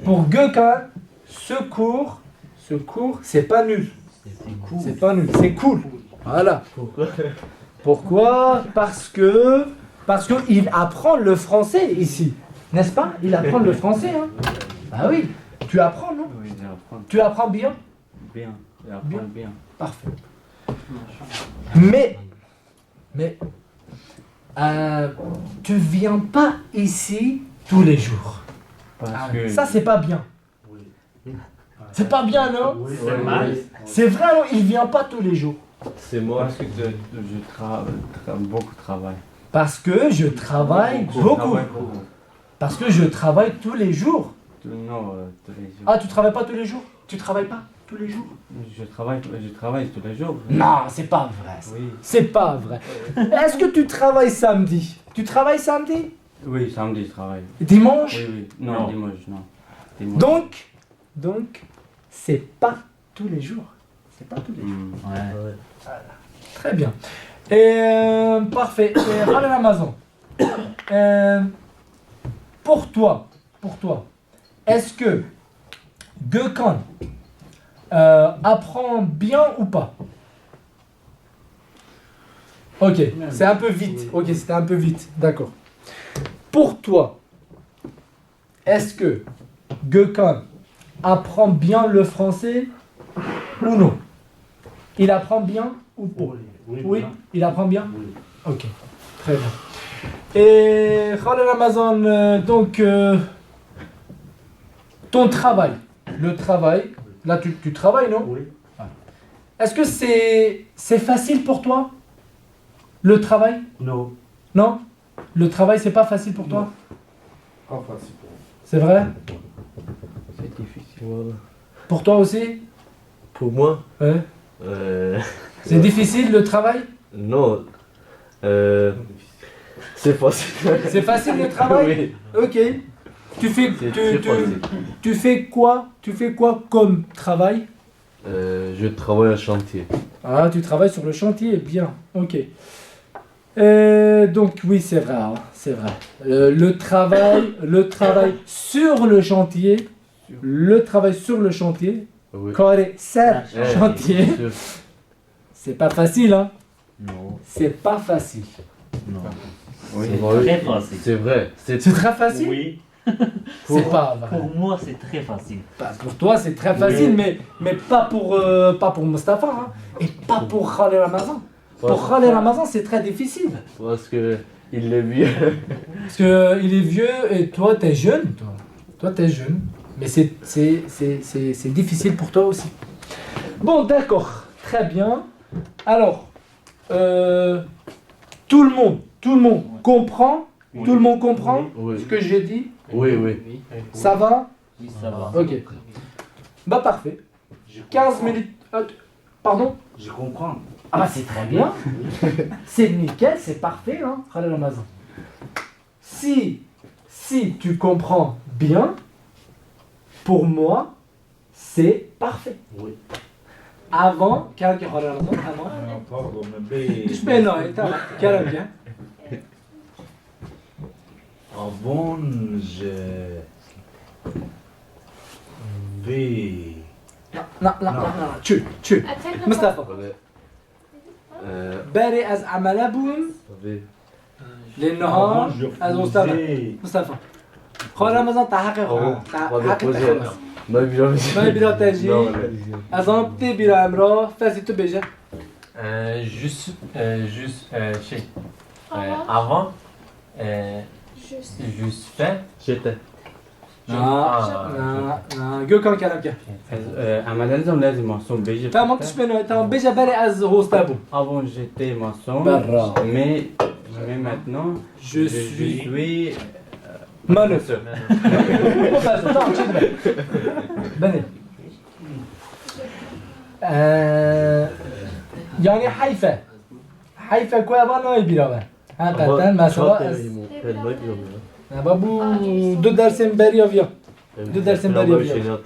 Pour Gökhan, ce cours, ce cours, c'est pas nul. C'est cool. C'est pas nul, c'est cool. Voilà. Pourquoi ? Pourquoi ? Parce que, parce que il apprend le français ici. N'est-ce pas ? Il apprend le français, hein ? Ah oui, tu apprends, non ? Oui, j'apprends. Tu apprends bien ? Bien, j'apprends bien. Parfait. Mais, mais, euh, tu viens pas ici tous les jours. Parce que ça, c'est pas bien. C'est pas bien, non ? C'est mal. C'est vrai, non ? Il vient pas tous les jours. C'est moi. Parce que je, je tra- tra- beaucoup travaille. Parce que je travaille beaucoup. Beaucoup. Travaille beaucoup. Parce que je travaille tous les jours. Tout- non, euh, tous les jours. Ah, tu travailles pas tous les jours ? Tu travailles pas tous les jours ? Je travaille, je travaille tous les jours. Non, c'est pas vrai, ça. Oui. C'est pas vrai. Est-ce que tu travailles samedi ? Tu travailles samedi ? Oui, samedi, je travaille. Dimanche ? Oui, oui. Non, non. Dimanche, non. Dimanche. Donc, donc, c'est pas tous les jours. C'est pas tous les jours. Hmm. Ouais. Voilà. Très bien. Et, euh, parfait. Et, Khaled Ramazan, euh, pour toi, pour toi, est-ce que Gökhan, euh, apprend bien ou pas ? Ok, c'est un peu vite. Oui. Ok, c'était un peu vite. D'accord. Pour toi, est-ce que Gökhan apprend bien le français ou non ? Il apprend bien ou pas ? Oui, oui, il apprend bien ? Oui. Ok, très bien. Et Khaled Ramazan, euh, donc, euh, ton travail, Le travail. Là, tu, tu travailles, non? Oui. Est-ce que c'est c'est facile pour toi? Le travail? Non. Non? Le travail, c'est pas facile pour toi? Pas facile pour moi. C'est vrai? C'est difficile, voilà. Pour toi aussi? Pour moi, Hein? euh, C'est difficile le travail? Non. Euh, c'est facile. C'est facile le travail? Oui. Ok. Tu fais, C'est tu, très tu, facile. Tu fais quoi? Tu fais quoi comme travail? Euh, je travaille au chantier. Ah, tu travailles sur le chantier, bien. Ok. Euh, donc oui, c'est vrai, hein, c'est vrai. Euh, le travail, le travail sur le chantier, le travail sur le chantier, Oui. Carré, serre, Ouais, chantier, bien sûr. C'est pas facile, hein? Non. C'est pas facile. Non. Oui, C'est c'est vrai. Très facile. C'est vrai. C'est C'est très facile? Oui. C'est pas vrai. Pour moi, c'est très facile. Bah, pour toi, c'est très facile, Oui. mais, mais pas pour, euh, pas pour Mustapha, hein, et pas pour Khaled Ramazan. Pour Parce- Khaled Ramazan, c'est très difficile. Parce que il est vieux. Parce que, euh, il est vieux et toi, t'es jeune. Toi, toi t'es jeune. Mais c'est, c'est, c'est, c'est, c'est difficile pour toi aussi. Bon, d'accord. Très bien. Alors, euh, tout le monde, tout le monde comprend. Oui. Tout le monde comprend Oui. ce que j'ai dit. Oui, oui. Ça va? Oui, ça va. Ok. Bah, parfait. Je quinze comprends. Minutes. Euh, pardon? Je comprends. Ah, bah, c'est très bien. C'est nickel, c'est parfait, hein, Khaled Ramazan. Si, si tu comprends bien, pour moi, c'est parfait. Oui. Avant, كان كي Khaled Ramazan, avant. Ah, pardon, mais ben. تشبه نوعي، تمام، كلام كان. Avant, je vais. لا، لا، لا، لا، لا، تشو، تشو. مصطفى. Euh, باري از عمله بوم، attendez. لانها Avant, je از استاد. faisais. مصطفى. خو رمضان تاع حقي Avant, تاع on va حقي poser. خلاص. ما بيجي ما بيرا تاجي. Non, non. از ام تي بيرا امرا فاسي تو بيجا. Euh, juste, euh, juste, euh, شيء. Euh, Avant. Avant, euh, Juste. Juste fait. J'étais. نا، نا، نا، جو كان كلام كان. Ez, e, emeleniz lezim mason bêje. تمام، تشبه نوعي، تمام، بيجا باري از هوستا بوم. Avant j'étais maçon, برا. Mais, mais maintenant, Je suis suis manœuvre. بس، تمام، شد بقى. بني. آه، يعني حيفا. حيفا كوي أبا ناي بيراوة. حقيقة، مثلا، Tellement. أبا بو دو درسين بريا فيا. دو درسين بريا فيا.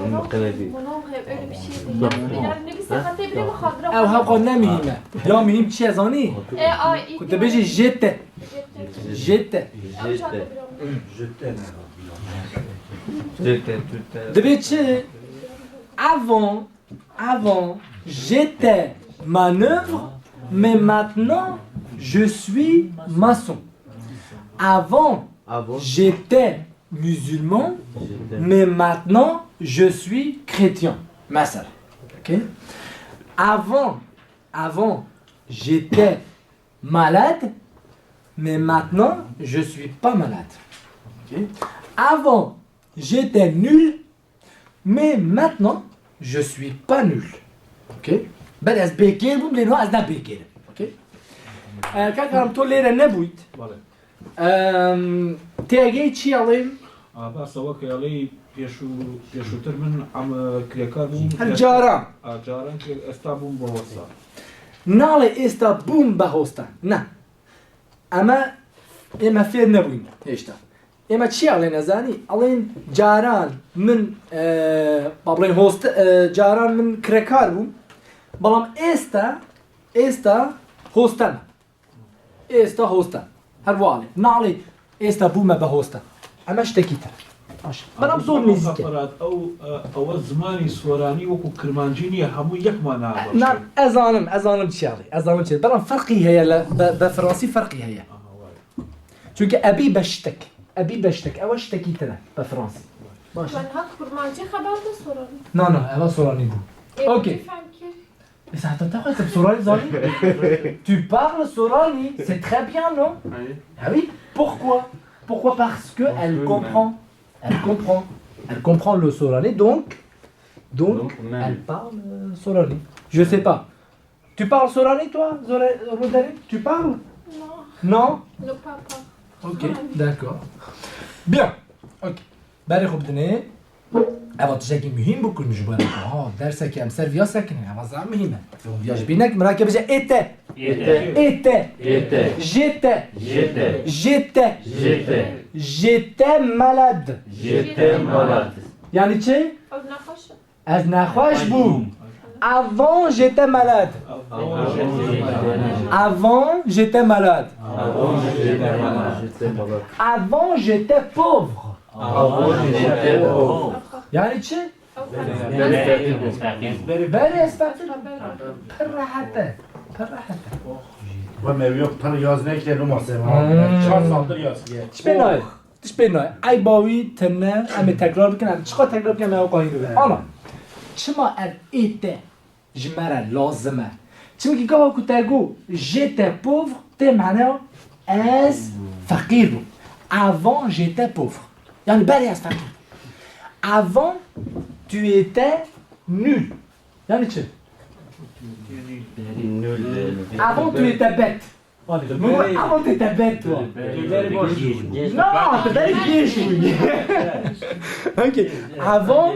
Mon oncle, öyle bir şey değil. Yani ne bir sakatlığı bile mi kaldıramaz? أو هاو قد نمهمة. يا مهم تشي زاني. E, a, iyi. كنت بيجي جيت. جيت. Je t'aime. J'étais tout à دبي تشي. Avant, avant, j'étais manœuvre, mais maintenant, je suis maçon. Avant, Avant, j'étais musulman, j'étais. Mais maintenant, je suis chrétien. مثلا. Ok. Avant, avant, j'étais malade, mais maintenant, je suis pas malade. Ok. Avant, j'étais nul, mais maintenant, je suis pas nul. Ok. بل ez bêkêr bûm, lê niha ez ne bêkêr im. Ok. Ee, kaka em to lêre nebûyt. Bale. Em, têgê çi alên? A, basa weke alê pêşû-, pêşûtir min em, e, kirêkar bûm. Her caran. A, caran kirê-, esta bûm bi hosta. Nalê êsta bûm be hosta. Ne. Eme, ême fêr nebûyn hêşta. Ême çi alên ezanî? Alên caran min, e, ba bilên hosta, e, caran min kirêkar bûm. Belam êsta, êsta hosta me. Êsta hosta. Her bu alê. Nalê êsta bûme be hosta. Eme ştekî te. Baş. Bana zor nêzîk e. Ferat, ew, e, ew zimanî soranî wekû kirmancî niye, hemû yek mana e. Na, ez zanim, ez zanim çi alê. Ez zanim çi. Bana ferqî heye le, be, be fransî ferqî heye. Aha, var. Çünkü ebî be ştek. Ebî be ştek. Ew ştekî te ne. Be fransî. Baş. Ben hak kurmancı xeber de sorarım. Na, na, eva soranî bû. E, Okey. Efendim ki. Ê saeta te xwe te bi soranî zanî? Tu parles soranî, c'est très bien, non? Ah oui. Pourquoi? Pourquoi? Parce que elle comprend. Elle comprend. Elle comprend le sorani, donc, donc, elle parle, euh, sorani. Je sais pas. Tu parles sorani, toi, Zora-, Roderick ? Tu parles ? Non. Non ? Non, pas, pas. Ok, d'accord. Bien. Ok. Berê xwe bidinê. Eva tiştekî muhîm bû ku ji bo ha, dersekê em ser viya sekinin. Eva zaf muhîm e. Viya ji bîr nekin, mirake bije ête. Ête. Ête. Ête. J'étais. J'étais. J'étais. J'étais. J'étais malade. J'étais malade. Yani çi? Ew nexweş e. Ez nexweş bûm. Avant, j'étais malade. Avant, j'étais malade. Avant, j'étais pauvre. Avant, j'étais pauvre. Yani çi? Berê ez feqîr. Pir rehet e. Pir rehet e. Ve me yok pir yaz nekirê, no masê ma. Hmm. Çar saltir yaz kiye. Çi pê nayê? Tişt pê nayê. Eyba wî tune, em ê tekrar bikin, em çiqa tekrar bikin, em ewqa hîn bibin. Ana, çima ev ête ji me re lazim e? Çimkî gava ku te got, j'étais pauvre, tê maneya ez feqîr bûm. Avant, j'étais pauvre. Yani berê ez feqîr bûm. Avant, tu étais nul. Yani çi? Nul. Avant, tu étais bête. Min got, avant, tu étais bête, toi. Non, tu étais gêj bûyî. Ok. Avant,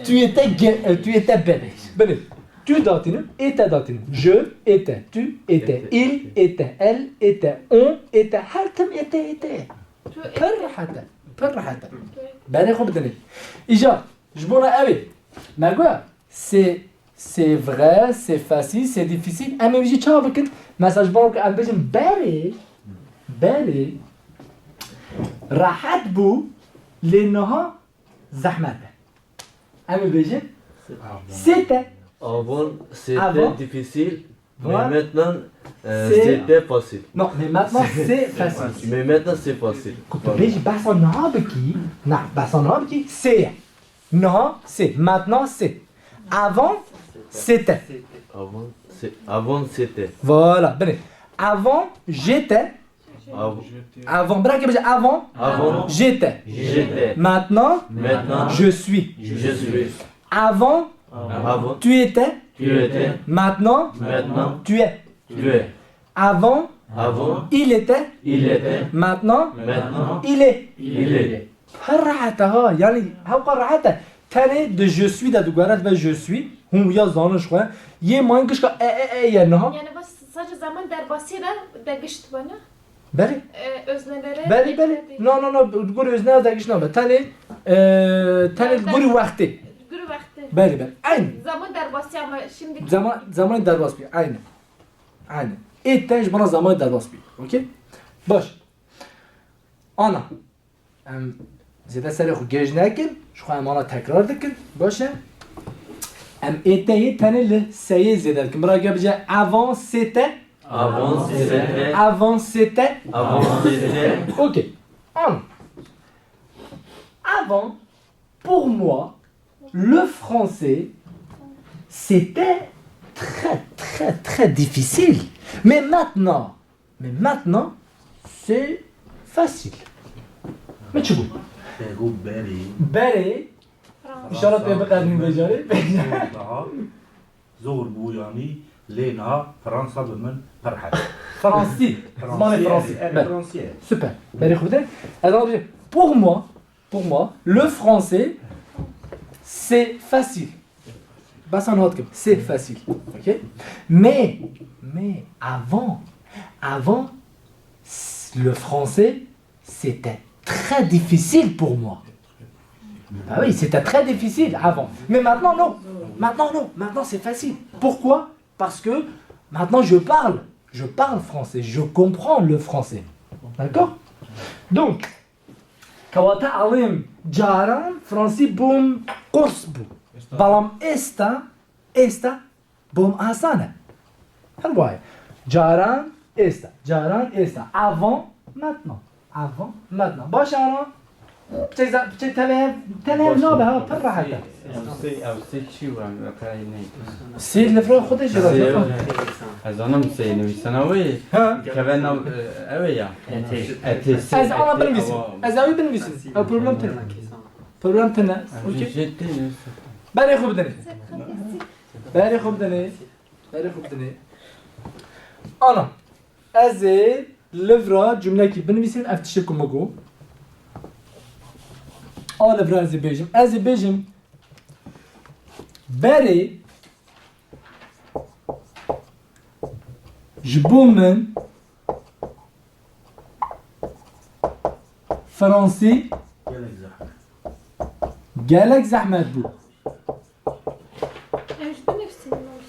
tu étais gê-, euh, tu étais bête. Belê. Tu datînim, était datînim. Je étais, tu étais, il était, elle était, on était, her tim était, était. Pir rehet e, pir rehet e. Berê xwe bidinê. Îcar, ji bona ew ê. Me got, c'est, c'est vrai, c'est facile, c'est difficile. Em ê wî jî çawa bikin? Mesela ji bo ku em bêjin berê, berê rehet bû, lê niha zehmet e. Em ê bêjin c'était. Avant, c'était difficile, mais maintenant, euh, c'est facile. Non, mais maintenant, c'est facile. Mais maintenant, c'est facile. Ku tu bêjî behsa niha bikî, na, behsa niha bikî, c'est. Niha, c'est. Maintenant, c'est. Avant, c'était. Avant, c'est, avant, c'était. Voilà, binê. Avant, j'étais. Av- Avant, bira ke bêje avant. Avant. J'étais. J'étais. Maintenant, maintenant, je suis. Je suis. Avant, avant, tu étais. Tu étais. Maintenant, maintenant, tu es. Tu es. Avant, avant, il était. Il était. Maintenant, maintenant, il est. Il est. Pir rehet e ha, yani hewqa rehet e. Tenê di je suis de diguhere dibe je suis, hûn wiya zanin ji xwe. Yê mayîn gişka e, e, e ye niha. Yani bas sadece zaman derbasî de de giş dibe ne? Belê. E, öznelere Belê, belê. No, no, no, di gorî özneya de giş nabe. Tenê, e, tenê di gorî wextê. Gorî wextê. Belê, belê. Eyn. Zaman derbasî ama şimdi. Zaman, zaman derbas bî. Eyn. Eyn. Ê te ji bana zaman derbas bî. Okey? Baş. Ana. Em zêde serê xwe gêj nekin, ji xwe em ana tekrar dikin. Baş e. Em êteyê tenê li seyê zêde dikin. Bira ge bije avant c'était. Avant c'était. Avant c'était. Avant c'était. Ok. An. Avant, pour moi, le français, c'était très, très, très difficile. Mais maintenant, Mais maintenant, c'est facile. Me çi bû? Te got berê. Berê. Înşallah te biqedînin vê carê. Daha zor bû yanî, lê niha Fransa bi min pir het. Fransî. Zimanê Fransî. Belê. Fransî. Super. Berê xwe bide. Ez ana bêjim. Pour moi, Pour moi, le français, c'est facile. Basa niha dikim, c'est facile. Ok? Mais, mais avant, avant, c-, le français, c'était très difficile pour moi. Ah oui, c'était très difficile avant. Mais maintenant, non. Maintenant, non. Maintenant, c'est facile. Pourquoi? Parce que maintenant, je parle. Je parle français. Je comprends le français. D'accord? Donc, Kewata ewêm caran fransî bûm qurs bû. Belam êsta, êsta bûm asan e. Her waye. Caran êsta, caran êsta. Avant, maintenant. Avant, maintenant. Baş e ana. Piçek za-, piçek tevê, tevê nabe ha, pir rehet e. Ew sê, ew sê çi were, me qey neyt. Sê li vir xwe de jê re. Sê, ez zanim sê nivîsana wê. Ha? Keve nav, e, ew ê ya. Etê. Etê sê, ez ana etê binivîsim. Ava. Ez ewî binivîsim. Ew problem tê. Problem tune. Okey. Berê xwe bidinê. Berê xwe bidinê. Berê xwe bidinê. Ana. Ez ê li vira cumlekî binivîsim, ev tiştê ku min got. A li vira ez ê bêjim. Ez ê bêjim. Berê ji bo min Fransî gelek zehmet bû.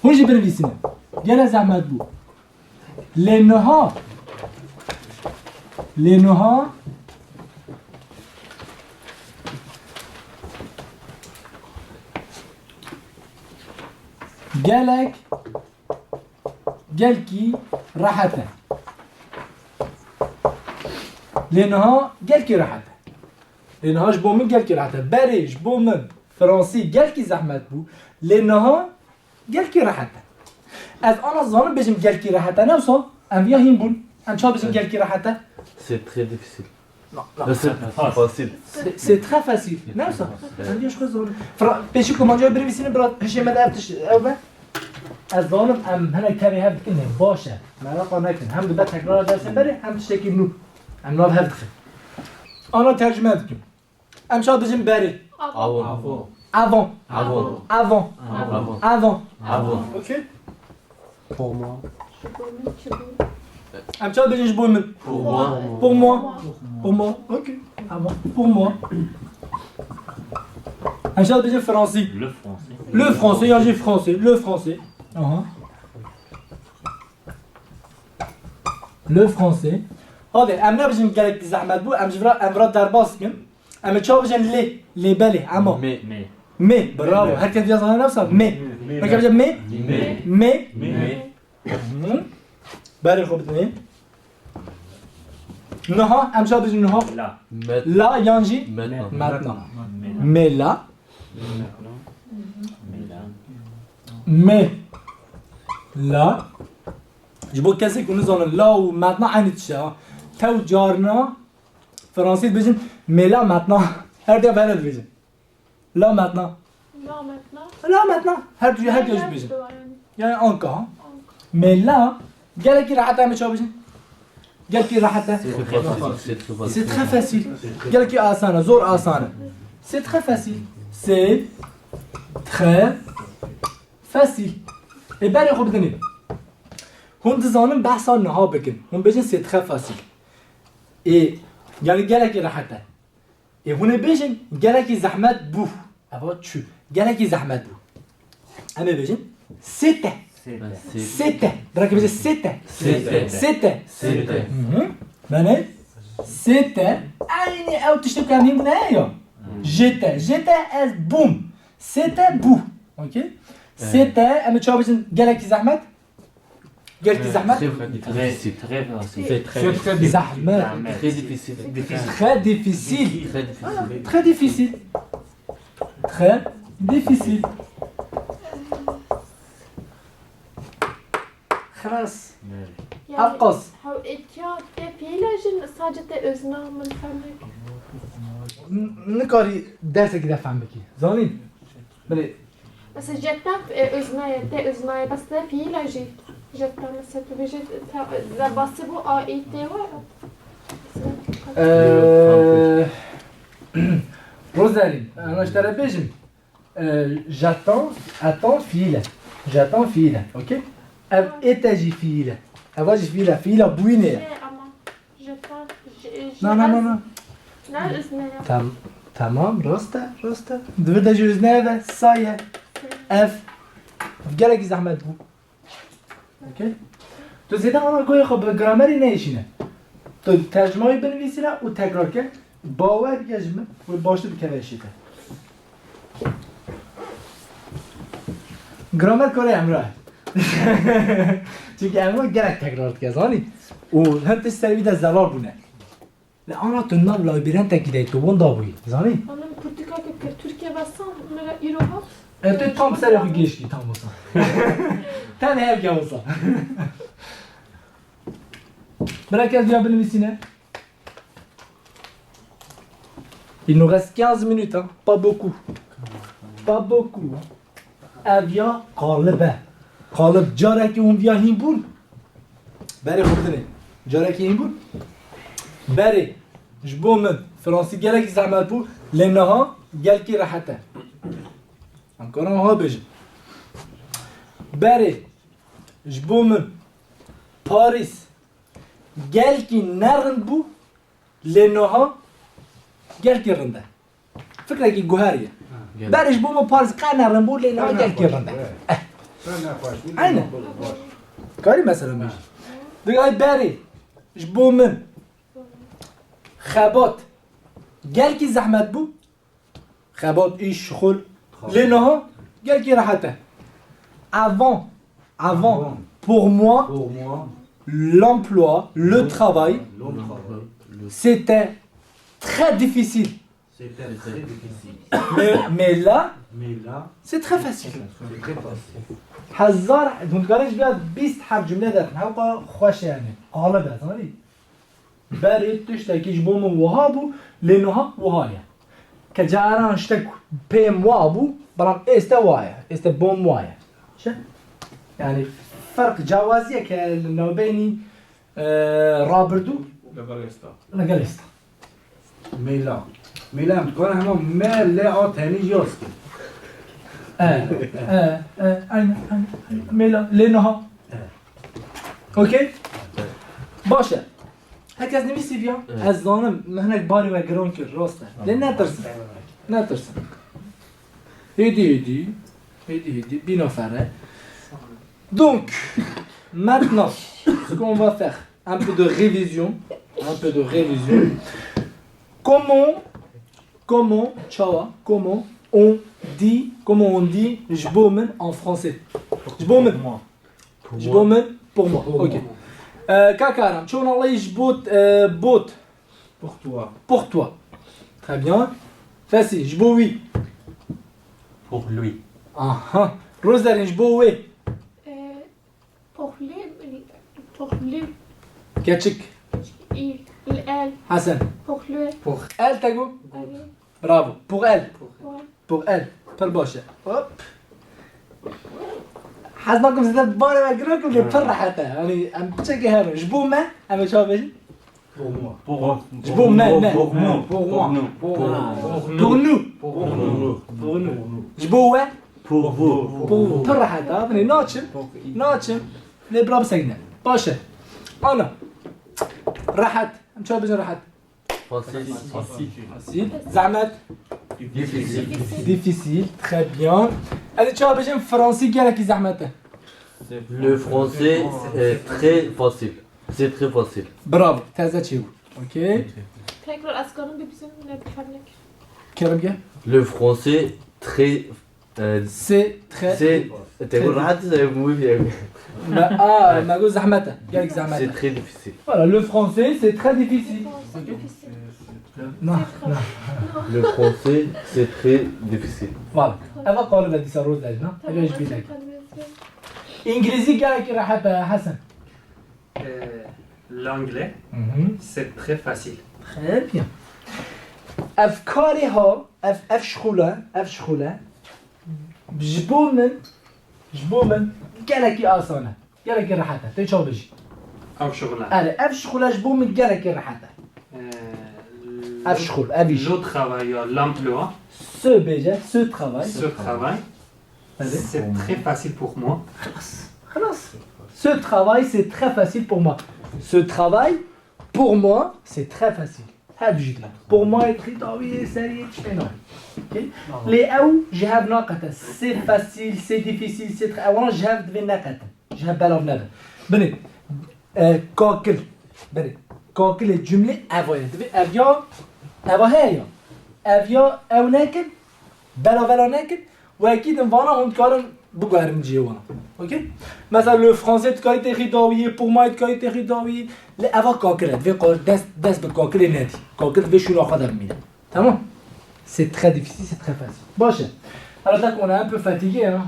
Hûn jî binivîsînin. Gelek zehmet bû. Lê niha, lê niha gelek, gelkî rehet e. Lê niha gelkî rehet e. Lê niha ji bo min gelkî rehet e. Berê ji bo min Fransî gelkî zehmet bû. Lê niha gelkî rehet e. Ez ana zanim bêjim gelkî rehet e, ne wisa? Em viya hîn bûn. Em çawa bêjin gelkî rehet e? C'est très difficile. Non, non. C'est facile. C'est, c'est très facile. Ne wisa? Em viya ji xwe zanim. Fra-, pêşî ku manciya binivîsînin, bira hişê me de ev tişt, ew be. Ez zanim em hinek tevî hev dikin, ne baş e. Meraqa nekin. Hem dibe tekrar dersên berê, hem tiştekî nû. Em nav hev dixin. Ana tercüme dikim. Em çawa dibêjin berê? Avant. Avant. Avant. Avant. Avant. Avant. Avant. Avant. Okey. Pour moi. Em çawa dibêjin ji bo min? Pour moi. Pour moi. Pour moi. Okey. Avant. Pour moi. Em çawa dibêjin fransî? Le français. Le français, yan jî français. Le français. Aha. Le français. Hadi, em nebijin gelek zehmet bû, em ji vira, em vira derbas bikin. Em ê çawa bijin lê, lê belê, ema. Mais. Mais. Mais, bravo. Mais. Her kes ya zanen nefsa, mais. Mais. Peki bijin mais? Mais. Mais. Mais. Hı. Berê xwe bidinê. Niha, em çawa bijin niha? La. Met-, la yan jî? Maintenant. Maintenant. Mais la. Mais la. Mais la. Ji bo kesê ku nizanin, la û maintenant eynî tişt e, ha. Tew carna Fransî dibêjin, mais là maintenant. Her diya vere dibêjin. Là maintenant. Là maintenant. Là maintenant. Her tu, her diya jî dibêjin. Yani anka, ha. Anka. Mais là, gelekî rehet e, em ê çawa bêjin? Gelekî rehet e. C'est très facile. C'est très facile. C'est très facile. Gelekî asan e, zor asan e. C'est très facile. C'est très facile. Ê berê xwe bidinê. Hûn dizanin behsa niha bikin. Hûn bêjin c'est très facile. Ê, yani gelekî rehet e. Ê, hûn ê bêjin gelekî zehmet bû. Eva çû. Gelekî zehmet bû. Em ê bêjin c'était. C'était. C'était. Bira ke bêje c'était. C'était. C'était. C'était. Hı hı. Bene. C'était. Aynı ew tiştê ku em hîn bûne ya. J'étais. J'étais ez bûm. C'était bû. Okey? C'était, em ê çawa bêjin gelekî zehmet? Gelekî zehmet? Très, très difficile. Très, très facile. C'est très difficile. Zehmet. Très difficile. Très difficile. Très difficile. Très difficile. Très difficile. Xelas. Yani, hewetiya te fiîla jî sadece te özna min fehm neke. N-, nikarî dersekî de fehm bikî. Zanî? Belê. Mesela je t'aime, e, özna ye, te özna ye, bes te fiîla jî je t'aime, mesela tu bêje te, derbasî bû, a, î, t var. Ee, Roserîn, ana ji te re bêjim. Ee, je t'aime, attends fiîl e. Je t'aime fiîl e, okey? Ev ê te jî fiîl e. Eva jî fiîl e. Fiîla bûyînê ye. Ê, ama je t'aime, je, je Na, na, na, na. Ne özne ya? Tam-, tamam, rast e, rast e. Di vir de jî özne ev e, ça ye. Ev. Gelekî zehmet bû. Okey? Tu zêde ana goya xwe bi gramerî neêşîne. Tu tercümayî binivîsîne û tekrar ke. Bawer bike ji min, wê baştir bikeve hişê te. Gramer karê Emre. Çimkî Emre gelek tekrar dike, zanî? Û hin tişt serî wî de zelal bûne. Lê ana tu nav labirentekî de tu winda bûyî, zanî? Anam kurtika ke kir Tirkiye vesan, mera îro hat. E, tu tam serê xwe gêşkî, tam wisa. Tenê hevke wisa. Bira kes diya binivîsîne. Il nous reste quinze minutes, hein. Pas beaucoup. Pas beaucoup, hein. Ev ya qalib e. Qalib, carekî hûn viya hîn bûn. Berê xwe bidinê. Carekî hîn bûn. Berê, ji bo min, fransî gelekî zehmet bû, lê niha gelkî rehet e. Em karin wiha bêjin. Berê, ji bo min, Parîs gelkî nerind bû, lê niha gelkî rind e. Fikrekî guherî ye. Gel. Berê ji bo min Parîs qe nerind bû, lê niha gelkî rind e. Eh. Aynen. Karî mesela bêjî. Digay berê ji bo min xebat gelkî zehmet bû. Xebat, îş, şixul. Lê niha gelkî rehet e. Avant, avant, pour moi, l'emploi, le travail, c'était très difficile. C'était très difficile. Mais, mais là, c'est très facile. Hezar, hûn dikarin ji vê bîst heb cumle derin. Hewqa xweş e yani. Qalib e, zanî? Berê tiştekî ji bo min wiha bû, lê niha wiha ye. Ke caran tiştek pê min wa bû, belam êste wa ye. Êste bo min wa ye. Çi? Yani ferq cawazî ye ke li navbeynî, e, rabirdû Legal êsta. Legal êsta. Mêla. Mêla em dikarin hema me le a tenî jî askin. E, e, e, aynen, aynen, aynen. Mêla, lê niha. E. Okey? Baş e. Her kes nivîsî viya? Evet. Ez zanim, me hinek barê we giran kir, rast e. Lê netirsin. Netirsin. Hêdî, hêdî. Hêdî, hêdî. Bîna fere. Donc, maintenant, ce qu'on va faire, un peu de révision. Un peu de révision. Comment, comment, çawa, comment on dit, comment on dit, ji bo min en français? Ji bo min. Ji bo min, pour moi. Ok. Euh, Kakaram, çawa nalê ji bo, euh, bo. Pour toi. Pour toi. Très bien. Fesî, ji bo wî. Pour lui. Aha. Rozerîn, ji bo wê. Euh, pour lui, pour lui. Keçik. Il, elle. Hasan. Pour lui. Pour elle, te got? Oui. Bravo. Pour elle. Ouais. Pour elle. Pir baş e. Hop. Hez nakim zêde barê we giran kim lê pir rehet e. Yanî em piçekê herin. Ji bo me, em ê çawa bêjin? Pour moi. Pour, ji bo me, me. Pour nous. Pour moi. Pour nous. Pour nous. Pour nous. Pour nous. Ji bo we? Pour vous. Pour vous. Pir rehet e. Binê naçim. Naçim. Lê bira bisekine. Baş e. Ana. Rehet. Em çawa bêjin rehet? Facile. Facile. Facile. Zehmet. Difficile. Difficile. Très bien. Ez ê çawa bêjim, fransî gelekî zehmet e. Le français est très facile. C'est très facile. Bravo. Teze çêbû. Okey. Tekrar ez karim bibînim, ne bifemnek. Kerem gel. Le français très Euh, C'est très, c'est, te got rehet e, wî bî. Me, a, me got zehmet e. Gelek zehmet e. C'est très difficile. Voilà, le français, c'est très difficile. Non, non. Le français, c'est très difficile. Voilà. Eva qalib e dîsa Rozerîn, ha? Eva ji bîr neke. Îngilîzî gelekî rehet e, Hasan. Euh, l'anglais, Mhm. c'est très facile. Très bien. Ev karê ha, ev, ev şixule, ev şixule, ji bo min, ji bo min gelekî asan e, gelekî rehet e. Tê çawa bêjî? Ev şixule. Erê, ev şixule ji bo min gelekî rehet e. Euh, Ev şixul, ev îş. Le travail ya l'emploi. Ce bêje, ce travail. Ce travail. Erê. C'est très facile pour moi. Xelas, xelas. Ce travail, c'est très facile pour moi. Ce travail, pour moi, c'est très facile. Her bijî dile. Pour moi, yê dixî dawî, yê serî, yê tiştê nayê. Okey? Lê ew ji hev naqete. C'est facile, c'est difficile, c'est très, ewana ji hev divê neqetin. Ji hev belav nebin. Binê, e, kakil. Binê, kakilê cumlê eva ye. Divê ev ya, eva heye ya. Ev ya ew nekin, bela vela nekin. Wekî din vana hûn dikarin biguherin cihê wana. Okey? Mesela le français dikarî têxî dawiyê, pour moi dikarî têxî dawiyê. Lê eva kakil e. Divê ka-, dest, dest bi kakilê nedî. Kakil divê şûna xwe de bimîne. Tamam? C'est très difficile, c'est très facile. Baş e. Alors, on est un peu fatigué, hein?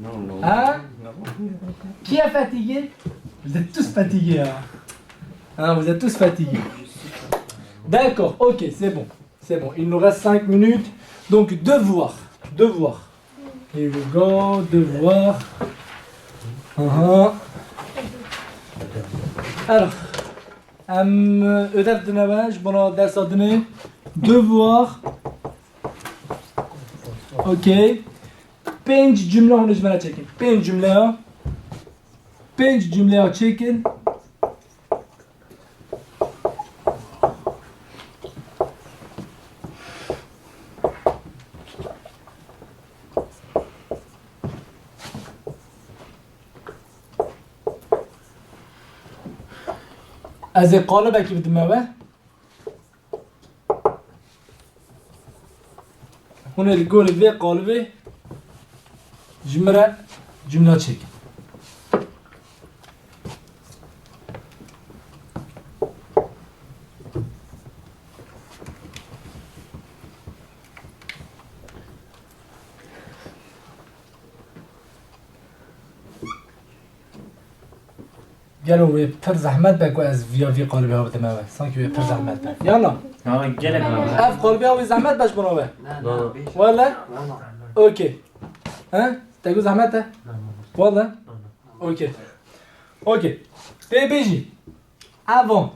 Non, non. Hein? Non. Qui est fatigué? Vous êtes tous fatigués, hein? Hein, vous êtes tous fatigués. D'accord, ok, c'est bon. C'est bon, il nous reste cinq minutes. Donc, devoir. Devoir. Here we go, devoir. Aha. Alors, em, ödev dinleme, ji bona dersa dinê. Devoir. Ok. Pênc cümle hûn ji me re çekin. Pênc cümle ya. Pênc cümle ya çekin. Ez ê qalibekî bidime we. Hûn ê li gorî vê qalibê ji min re cumla çêkin. Gelo wê pir zehmet be ku ez viya vî qalibê ha bidime we. Sankî wê pir zehmet be. Yala. Ya, gelek. Ev qalibê ha wê zehmet be ji bona we. Na, na. Wele? Na, na. Okey. He? Te got zehmet e? Na, na. Wele? Na, na. Okey. Okey. Tê bêjî. Avant.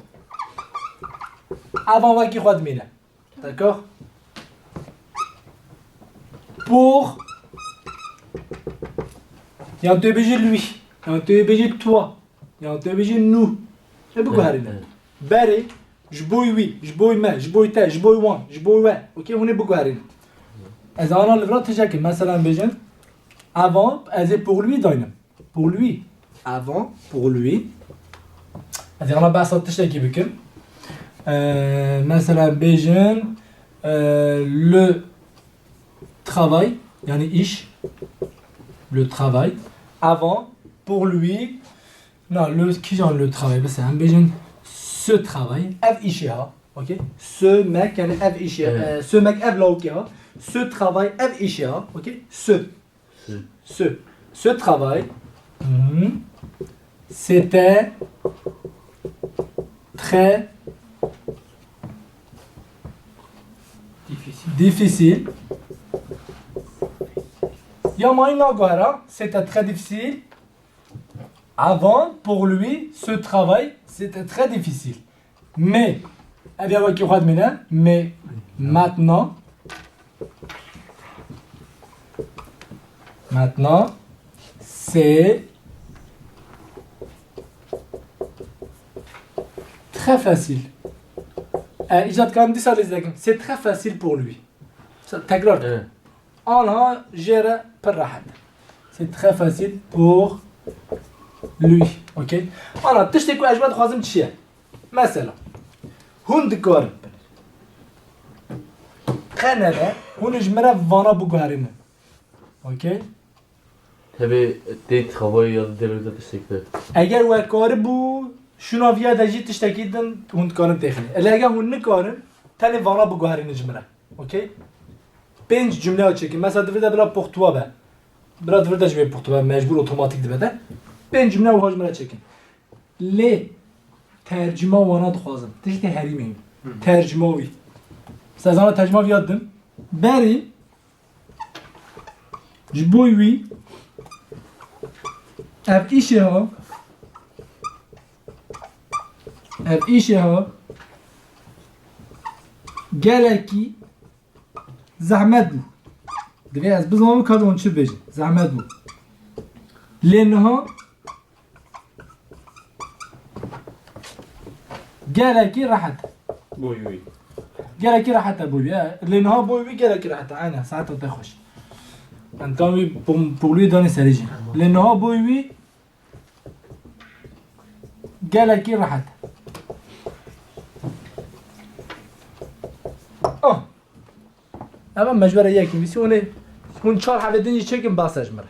Avant wekî xwe dimîne. D'accord? Pour. Yan tu bêjî lui. Yan tu bêjî toi. Yan tu bêjî nous. Ê biguherîne. Evet, evet. Berê, ji bo wî, ji bo me, ji bo te, ji bo wan, ji bo we. Okey, hûn ê biguherîne. Ez ana li vir tiştekî, mesela bêjin, avant, ez ê pour lui daynim. Pour lui. Avant, pour lui. Ez ê ana behsa tiştekî bikim. Ee, mesela bêjin, ee, le travail, yani iş. Le travail. Avant, pour lui. Na, le, kîjan le travail? Bes em bêjin ce travail. Ev îşê ha. Okey? Ce mek, yani ev îşê, Evet. ee, ce mek ev lawikê ha. Ce travail, ev îşê ha. Okey? Ce. Ce. Ce. Ce travail. Mhm. C'était très Difficile. difficile. Ya mayî naguhera, c'était très difficile. Avant, pour lui, ce travail, c'était très difficile. Mais, ev ya wekî xwe dimîne, mais maintenant, maintenant, c'est très facile. E, îca dikarim dîsa lê zêdekim. C'est très facile pour lui. Tekrar. Evet. Anha jê re pir rehet. C'est très facile pour lui. Okey? Ana, tiştê ku ez ji we dixwazim çi ye? Mesela, hûn dikarin. Qe nebe, hûn ji min re vana biguherînin. Okey? Tevê tê travayê ya di derê de tiştek be. Eger we karibû, şûna viya de jî tiştekî din hûn dikarin têxinê. Lê eger hûn nikarin, tenê vana biguherînin ji min re. Okey? Pênc cumleya çêkin. Mesela di vir de bila pour toi be. Bila di vir de jî bê pour toi be. Mecbûr otomatîk dibe de. Pênc cumleya wiha ji min re çêkin. Lê tercuma wana dixwazim. Tiştê herî muhîm. Hı. Tercuma wî. Mesela ez ana tercuma viya didim. Berî ji bo wî ev îşê ha. Ev îşê ha. Gelekî zehmet bû. Divê ez bizanim ka hûn çi bêjin. Zehmet bû. Lê niha gelekî rehet. Bo wî. Gelekî rehet e bo wî. E, lê niha bo wî gelekî rehet e. Aynen, saeta te xweş. Em tam wî pom-, polî danî serî jî. Lê niha bo wî gelekî rehet. Ah. Ev me ji we re yekî nivîsî, hûn ê, hûn çar hebê din jî çêkin, bas e ji min re.